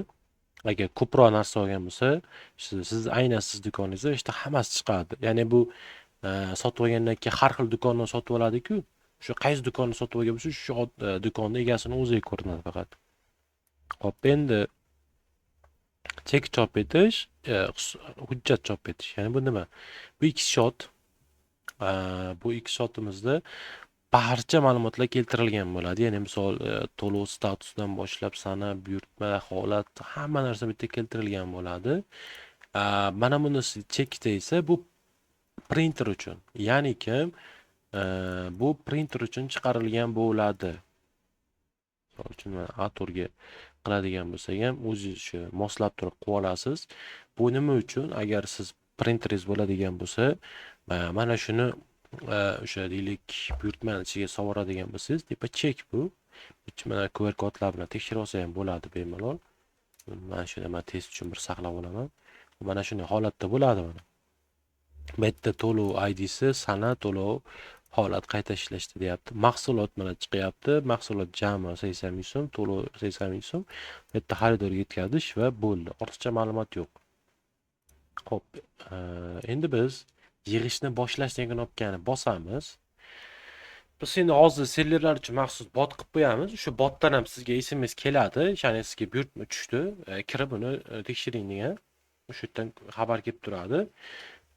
Agar ko'proq narsa olgan bo'lsa, siz aynan siz do'koningizda işte hammasi chiqadi. Ya'ni bu sotib olgandan keyin har xil do'kondan sotib oladi-ku. Shu qaysi do'konni sotib olgan bo'lsa, shu do'konni egasini o'ziga ko'rinadi faqat. Xo'p, endi chek chop etish, hujjat chop etish. Ya'ni bu nima? Bu ikki shot. Bu ikki shotimizda barcha ma'lumotlar keltirilgan bo'ladi. Ya'ni misol to'lov statusidan boshlab sana, buyurtma, holat, hamma narsa bitta keltirilgan bo'ladi. Mana bunisi chekda esa bu printer uchun. Ya'ni kim bu printer uchun chiqarilgan bo'ladi. Misol uchun mana A4ga qiladigan bo'lsak ham o'zingiz shu moslab turib qilib olasiz. Bu nima uchun? Agar siz printeringiz bo'ladigan bo'lsa, mana shuni o'sha deylik buyurtmani ichiga solvoradigan bo'lsangiz, tepa chek bu. Mana QR kodlar bilan tekshirib olsa ham bo'ladi bemalol. Mana shuni men test uchun bir saqlab olaman. Mana shunday holatda bo'ladi mana. Bu yerda to'lov IDsi, sana, to'lov, holat qayta ishlashdi deyapti. Mahsulot mana chiqyapti. Mahsulot jami 80 ming so'm, to'lov 80 ming so'm. Bu yerda xaridorga yetkazish va bo'ldi. Ortiqcha ma'lumot yo'q. Xo'p, endi biz yig'ishni boshlash degan knopkani bosamiz. Biz endi hozir sellerlar uchun maxsus bot qilib qo'yamiz. O'sha botdan ham sizga SMS keladi. Ya'ni sizga buyurtma tushdi, kirib uni tekshiring degan. O'sha yerdan xabar kelib turadi.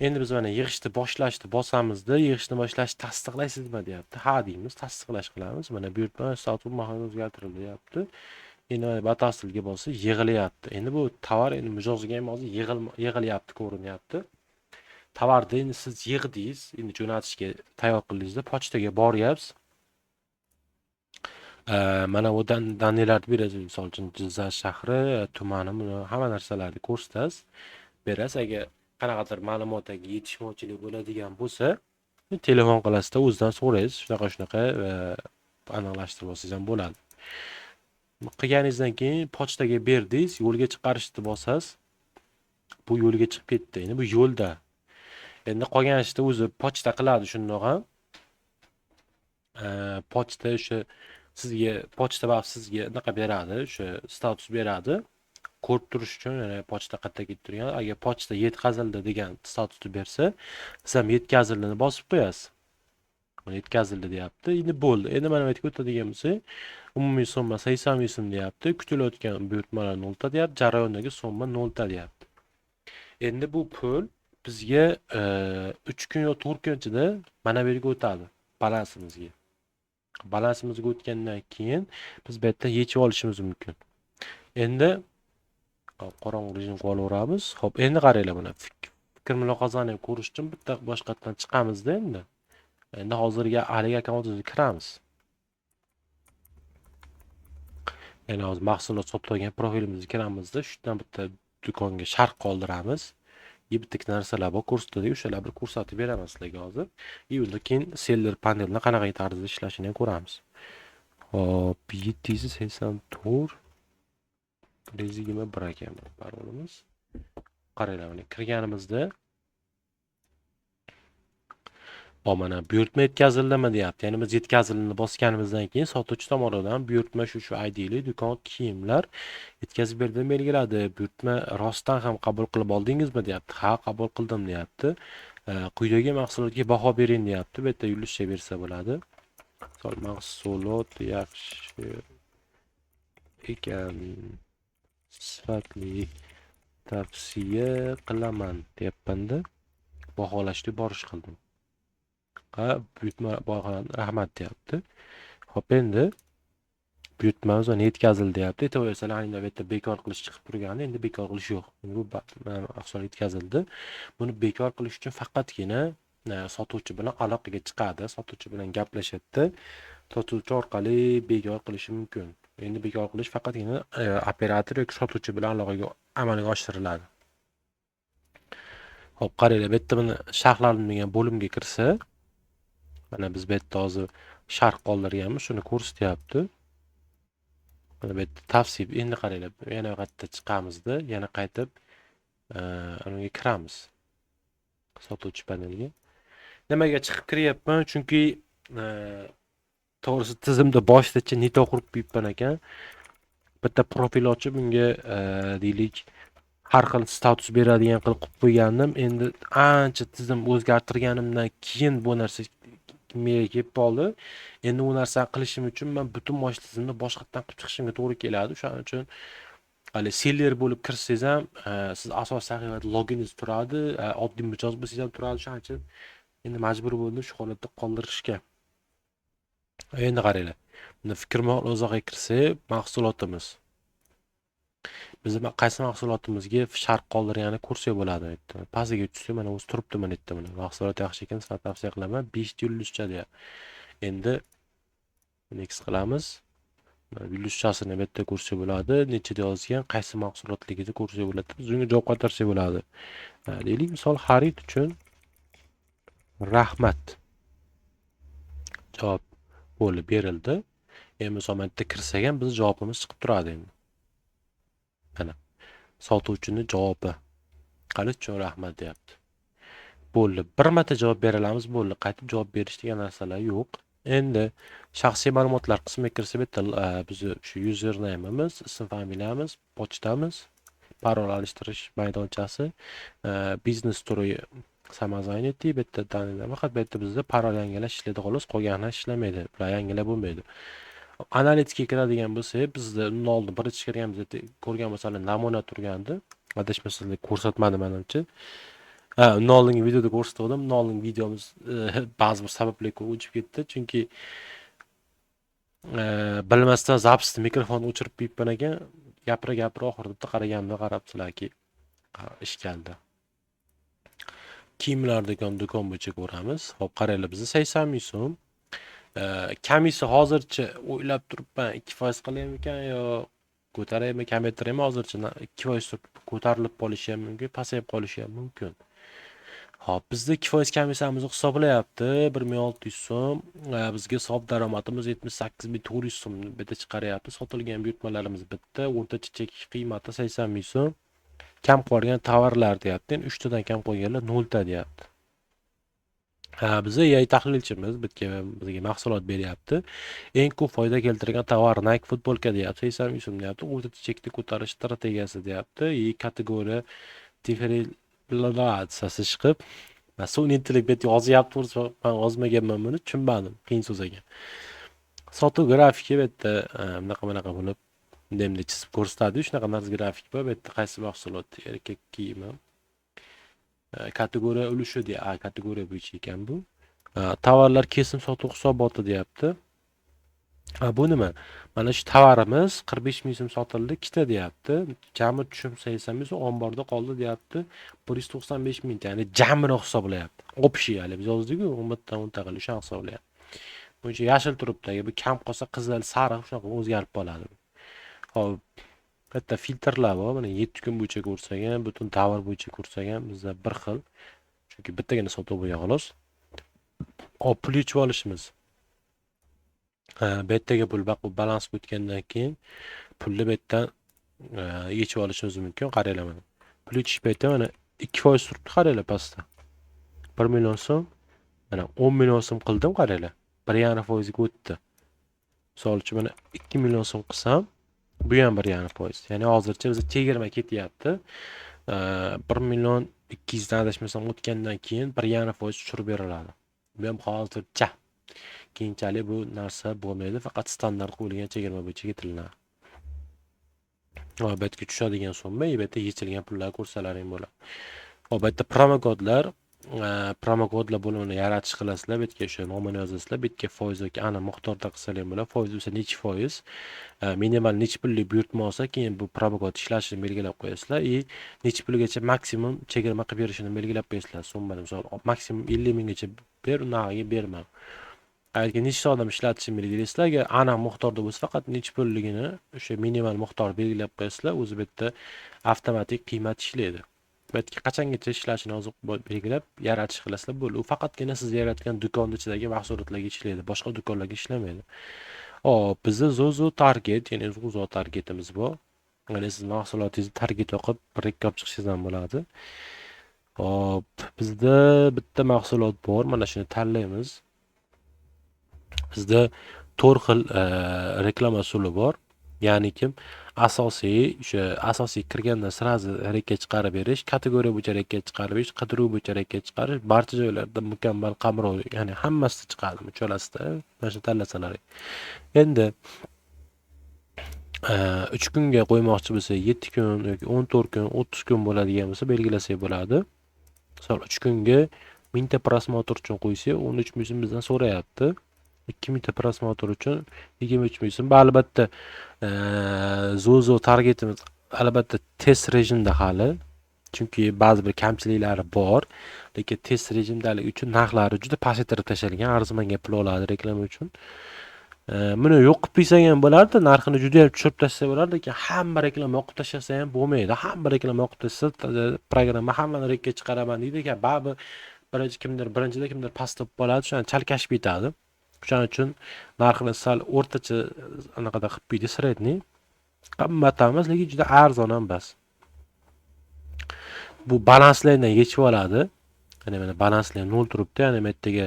Endi biz mana yig'ishni boshlashni bosamizda, yig'ishni boshlash tasdiqlaysizmi deyapti. Ha deymiz, tasdiqlash qilamiz. Mana buyurtma sotuv mahali o'zgartirildi deyapti. Endi mana batafsilga bo'lsa yig'ilyapti. Endi bu tovar endi mijozga ham hozir yig'ilyapti ko'rinyapti. Tovarni endi siz yig'dingiz, endi jo'natishga tayyor qildingizda, pochtaga boryapsiz. Mana bu daniylarni berasiz, misol uchun Jizzax shahri, tumani, buni hamma narsalarni ko'rsatasiz, berasiz. Agar qanaqadir ma'lumotga yetishmovchilik bo'ladigan bo'lsa, telefon qilasizda, o'zidan so'raysiz, shunaqa shunaqa aniqlashtirib olsangiz ham bo'ladi. Qilganingizdan keyin pochtaga berdingiz, yo'lga chiqarishni bosasiz. Bu yo'lga chiqib ketdi. Endi bu yo'lda. Endi qolgan ishni o'zi pochta qiladi shundoq ham. Pochta o'sha sizga pochta va sizga anaqa beradi, o'sha status beradi. Ko'rib turish uchun, ya'ni pochta qayerda ketib turgan. Agar pochta yetkazildi degan statusni bersa, siz ham yetkazildini bosib qo'yasiz. Mana yetkazildi deyapti. Endi bo'ldi. Endi mana bu yerga o'tadigan bo'lsak, umumiy summa 80 ming so'm deyapti. Kutilayotgan buyurtmalar nolta deyapti, jarayondagi summa nolta deyapti. Endi bu pul bizga 3 kun yo 4 kun ichida mana bu yerga o'tadi, balansimizga. Balansimizga o'tgandan keyin biz bu yerdan yechib olishimiz mumkin. Endi hop, qorong'u rejim qilib olaveramiz. Xo'p, endi qaranglar mana fikr mulohazani ham ko'rish uchun bitta boshqatdan chiqamizda endi. Endi hozirgi haligi akkauntimizga kiramiz. Ya'ni hozir mahsulot sotib profilimizga kiramizda, shu yerdan bitta do'konga sharh qoldiramiz. Bitta narsalar bor ko'rsatadi, o'shalar bir ko'rsatib beraman sizlarga hozir. Undan keyin seller panelini qanaqa tarzda ishlashini ham ko'ramiz. Xo'p, 784 121 ekan parolimiz. Qaranglar, mana kirganimizda o mana buyurtma yetkazildimi deyapti. Ya'ni biz yetkazildini bosganimizdan keyin sotuvchi tomonidan buyurtma shu I D'li do'kon kiyimlar yetkazib berdim belgiladi. Buyurtma rostdan ham qabul qilib oldingizmi deyapti. Ha, qabul qildim deyapti. Quyidagi mahsulotga baho bering deyapti. Bu yerda yulduzcha bersa bo'ladi. Misol mahsulot yaxshi ekan, sifatli, tavsiya qilaman deyapman-da. Baholashga borish qildim. Ha, buyurtma baholandi, rahmat deyapti. Xo'p, endi buyurtmamiz mana yetkazildi deyapti. E'tibor bersalar, ayni bu yerda bekor qilish chiqib turgandi, endi bekor qilish yo'q. Endi bu mahsulot yetkazildi. Buni bekor qilish uchun faqatgina sotuvchi bilan aloqaga chiqadi, sotuvchi bilan gaplashadi. Sotuvchi orqali bekor qilishi mumkin. Endi bekor qilish faqatgina operator yoki sotuvchi bilan aloqaga amalga oshiriladi. Xo'p, qaranglar, bu yerda mana sharhlanadigan bo'limga kirsa, mana biz bu yerda hozir sharh qoldirganmiz, shuni ko'rsatyapti. Mana bu yerda tavsif. Endi qaranglar, yana qayta chiqamizda, yana qaytib unga kiramiz. Sotuvchi paneliga. Nimaga chiqib kiryapman? Chunki to'g'risi tizimda boshidacha не то qurib qo'yibman ekan. Bitta profil ochib, unga deylik, har xil status beradigan qilib qo'yib qo'ygandim. Endi ancha tizim o'zgartirganimdan keyin bu narsa menga kelib qoldi. Endi u narsani qilishim uchun men butun bosh tizimni boshqatdan qilib chiqishimga to'g'ri keladi. O'shaning uchun hali seller bo'lib kirsangiz ham, siz asosiy sahifada loginingiz turadi, oddiy mijoz bo'lsangiz ham turadi. O'shaning uchun endi majbur bo'ldim shu holatda qoldirishga. Endi qaranglar. Bunda Fikr uzoqqa kirsak, mahsulotimiz. Biz qaysi mahsulotimizga sharh qoldirganini ko'rsak bo'ladi bu yerda. Pastiga tushsa, mana o'zi turibdi mana yerda mana. Mahsulot yaxshi ekan, sizlarga tavsiya qilaman. 5 ta yulduzcha deyapti. Endi next qilamiz. Mana yulduzchasini bu yerda ko'rsak bo'ladi. Nechada yozgan, qaysi mahsulotligini ko'rsak bo'ladi. Biz unga javob qaytarsak bo'ladi. Deylik, misol xarid uchun rahmat. Javob bo'lib berildi. Endi misol mana yerda kirsak ham biz javobimiz chiqib turadi endi. Mana sotuvchini javobi. Xarid uchun rahmat deyapti. Bo'ldi. Bir marta javob bera olamiz, bo'ldi. Qaytib javob berish degan narsalar yo'q. Endi shaxsiy ma'lumotlar qismiga kirsa, bu yerda bizni shu username'imiz, ism familiyamiz, pochtamiz, parol alishtirish maydonchasi, biznes turi самозанятый, bu yerda данные, faqat bu yerda bizda parol yangilash ishlaydi xolos, qolgani ishlamaydi. Bular yangilab bo'lmaydi. Analitikaga kiradigan bo'lsak, bizda undan oldin birinchi kirganimizda ko'rgan bo'lsanglar namuna turgandi. Adashmasam ko'rsatmadim manimcha. Ha, undan oldingi videoda ko'rsatgandim. Undan oldingi videomiz ba'zi bir sabablarga ko'ra o'chib ketdi. Chunki bilmasdan запись ni mikrofonni o'chirib qo'yibman ekan. Gapira gapira oxirida bitta qaraganimda qarabsizlarki, ish keldi. Kiyimlar do'kon bo'yicha ko'ramiz. Xo'p, qaranglar, bizda 80 ming so'm. Kamisi hozircha o'ylab turibman, 2% qilaymikan yo ko'taraymi, kamaytiraymi, hozircha 2% turib ko'tarilib qolishi ham mumkin, pasayib qolishi ham mumkin. Xo'p, bizda 2% komissiyamizni hisoblayapti, 1600 so'm. Bizga hisob daromadimiz 78 400 so'm bu yerda chiqaryapti. Sotilgan buyurtmalarimiz bitta, o'rtacha chek qiymati 80 ming so'm. Kam qolgan tovarlar deyapti. Endi 3 tadan kam qolganlar 0 ta deyapti. Ha, biza AI tahlilchimiz bitga bizga mahsulot beryapti. Eng ko'p foyda keltirgan tovar Nike futbolka deyapti, 80 ming so'm deyapti. O'rtacha chekni ko'tarish strategiyasi deyapti. И kategoriya differensiatsiyasi chiqib, sun'iy intellekt bu yerda yozyapti, to'g'risi man yozmaganman buni, tushunmadim, qiyin so'z ekan. Sotuv grafiki bu yerda bunaqa bunaqa bo'lib bunday bunday chizib ko'rsatadi. Shunaqa narsa grafik bor. Bu yerda qaysi mahsulot, erkak kiyimi, kategoriya ulushi deya, kategoriya bo'yicha ekan bu. Tovarlar kesim sotuv hisoboti deyapti. Ha, bu nima? Mana shu tovarimiz 45 ming so'm sotildi, ikkita deyapti. Jami tushum 80 ming so'm, omborda qoldi deyapti. 195 ming, ya'ni jamini hisoblayapti. Общий hali biz yozdik-ku, 11 tadan 10 ta qilib o'shani hisoblayapti. Bo'yicha yashil turibdi. Agar bu kam qolsa qizil, sariq shunaqa o'zgarib qoladi. Xo'p, bitta filtrlar bor. Mana 7 kun bo'yicha ko'rsak ham, butun davr bo'yicha ko'rsak ham bizda bir xil. Chunki bittagina sotuv bo'lgan xolos. Hop, pul yechib olishimiz. Ha, bu yerdagi pul balansga o'tgandan keyin pulni bu yerdan yechib olishimiz mumkin. Qaranglar mana. Pul yechish payti mana 2% turibdi, qaranglar pastda. 1 million so'm. Mana 10 million so'm qildim, qaranglar. 1,5% ga o'tdi. Misol uchun mana 2 million so'm qilsam, bu ham 1,5%. Ya'ni hozircha bizda chegirma ketyapti. 1 million 200 dan adashmasam o'tgandan keyin 1,5% tushirib beriladi. Bu ham hozircha. Keyinchalik bu narsa bo'lmaydi, faqat standart qo'yilgan chegirma bo'yicha ketilinadi. Hop, bu yerga tushadigan summa, bu yerda yechilgan pullar ko'rsalaring bo'ladi. Hop, bu yerda promokodlar. Promokodlar bo'limini yaratish qilasizlar. Bu yerga o'sha nomini yozasizlar. Bu yerga foiz yoki aniq miqdorda qilsalar ham bo'ladi. Foiz bo'lsa nechi foiz, minimal nechi pullik buyurtma olsa, keyin bu promokod ishlashini belgilab qo'yasizlar и nechi pulgacha maksimum chegirma qilib berishini belgilab qo'yasizlar. Summani misol maksimum 50 minggacha ber, undan berma. Agar nechta odam ishlatishini belgilaysizlar, agar aniq miqdorda bo'lsa, faqat nechi pulligini o'sha minimal miqdor belgilab qo'yasizlar, o'zi bu yerda avtomatik qiymat ishlaydi. Bu yerga qachongacha ishlashini yozib belgilab yaratish qilasizlar, bo'ldi. U faqatgina siz yaratgan do'kon ichidagi mahsulotlarga ishlaydi, boshqa do'konlarga ishlamaydi. Hop, bizda Zozo Target, ya'ni Zozo targetimiz bor. Ya'ni siz mahsulotingizni target yoqib, rekka olib chiqishingiz ham bo'ladi. Hop, bizda bitta mahsulot bor, mana shuni tanlaymiz. Bizda 4 xil reklama usuli bor. Ya'ni kim asosiy, o'sha asosiy kirganda сразу rekka chiqarib berish, kategoriya bo'yicha rekka chiqarib berish, qidiruv bo'yicha rekka chiqarish, barcha joylarda mukammal qamrov, ya'ni hammasida chiqadi, uchalasida mana shuni tanlasalar. Endi 3 kunga qo'ymoqchi bo'lsa, 7 kun yoki 14 kun, 30 kun bo'ladigan bo'lsa, belgilasak bo'ladi. Misol 3 kunga 1000 ta просмотр uchun qo'ysak, 13 ming so'm bizdan so'rayapti. 2000 ta просмотр uchun 23 ming so'm. Bu albatta Zozo targetimiz albatta test rejimda hali. Chunki ba'zi bir kamchiliklari bor. Lekin test rejimdaligi uchun narxlari juda pasaytirib tashlangan, arzimanga pul oladi reklama uchun. Buni yo'q qilib qo'ysang ham bo'lardi, narxini juda ham tushirib tashlasa bo'lardi, lekin hamma reklama yoqib tashlasa ham bo'lmaydi. Hamma reklama yoqib tashlasa, programma hammani rekka chiqaraman deydi ekan, baribir birinchi kimdir birinchida, kimdir pastda bo'lib qoladi, o'shani chalkashib ketadi. O'shaning uchun narxini sal o'rtacha anaqada qilib qo'ydi, средний. Qimmat ham emas, lekin juda arzon ham emas. Bu balanslardan yechib oladi. Ya'ni mana balanslar 0 turibdi, ya'ni bu yerdagi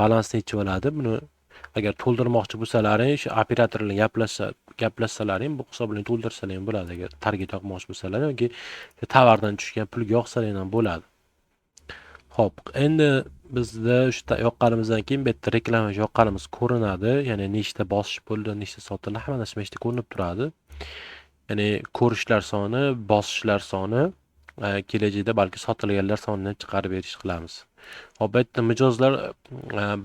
balansni yechib oladi. Buni agar to'ldirmoqchi bo'lsalaring, shu operator bilan gaplashsalaring, bu hisobini to'ldirsalar ham bo'ladi. Agar target yoqmoqchi bo'lsalar yoki tovardan tushgan pulga yoqsalar ham bo'ladi. Xo'p, endi bizda o'sha yoqqanimizdan keyin bu yerda reklama yoqqanimiz ko'rinadi. Ya'ni nechta bosish bo'ldi, nechta sotildi, hamma narsa mana yerda ko'rinib turadi. Ya'ni ko'rishlar soni, bosishlar soni, kelajakda balki sotilganlar sonini chiqarib berish qilamiz. Xo'p, bu yerda mijozlar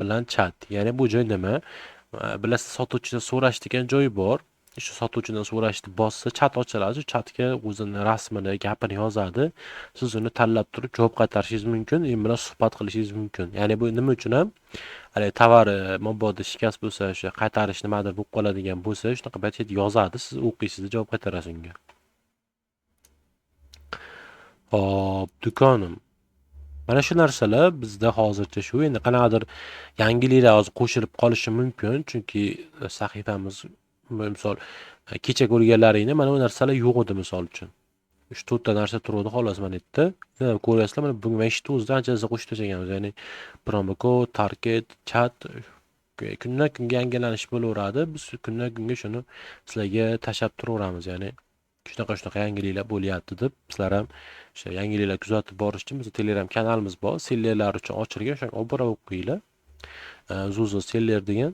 bilan chat. Ya'ni bu joy nima? Bilasiz, sotuvchidan so'rash degan joyi bor. Shu sotuvchidan so'rashni bossa, chat ochiladi. Shu chatga o'zini rasmini, gapini yozadi. Siz uni tanlab turib javob qaytarishingiz mumkin, u bilan suhbat qilishingiz mumkin. Ya'ni bu nima uchun ham? Haligi tovar mabodo shikast bo'lsa, o'sha qaytarish nimadir bo'lib qoladigan bo'lsa, shunaqa payt yozadi, siz o'qiysiz, javob qaytarasiz unga. Xo'p, do'konim. Mana shu narsalar bizda hozircha shu. Endi qanaqadir yangiliklar hozir qo'shilib qolishi mumkin, chunki sahifamiz misol kecha ko'rganlaringda mana bu narsalar yo'q edi misol uchun. 3-4 ta narsa turuvdi xolos mana yerda. Ko'ryapsizlar, mana bugun mana ishni o'zida ancha narsa qo'shib tashlaganmiz. Ya'ni promokod, target, chat kundan kunga yangilanish bo'laveradi. Biz kundan kunga shuni sizlarga tashlab turaveramiz. Ya'ni shunaqa shunaqa yangiliklar bo'lyapti deb sizlar ham o'sha yangiliklar kuzatib borish uchun bizda Telegram kanalimiz bor. Sellerlar uchun ochilgan, o'shanga obuna bo'lib qo'yinglar. Zuzo Seller degan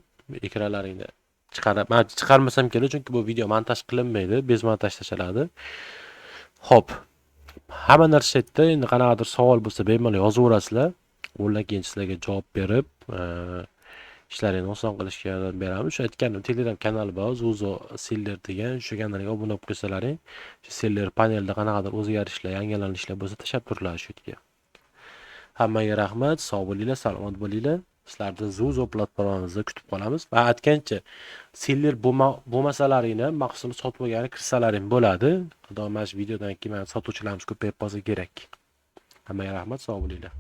ekranlaringda chiqarib, man chiqarmasam kerak, chunki bu video montaj qilinmaydi, без montaj tashaladi. Xo'p, hamma narsa yerda. Endi qanaqadir savol bo'lsa, bemalol yozaverasizlar. Undan keyin sizlarga javob berib, ishlaringni oson qilishga yordam beramiz. O'sha aytganim Telegram kanali bor, Zuzo Seller degan. Shu kanalga obuna bo'lib qo'ysalaring, shu seller panelda qanaqadir o'zgarishlar, yangilanishlar bo'lsa, tashlab turiladi shu yerga. Hammaga rahmat, sog' bo'linglar, salomat bo'linglar. Sizlarni Zuzo platformamizda kutib qolamiz. Va aytgancha, seller bo'lmasalaringni mahsulot sotib olgani kirsalaring bo'ladi. Xudo, mana shu videodan keyin mana sotuvchilarimiz ko'payib qolsa kerak. Hammaga rahmat, sog' bo'linglar.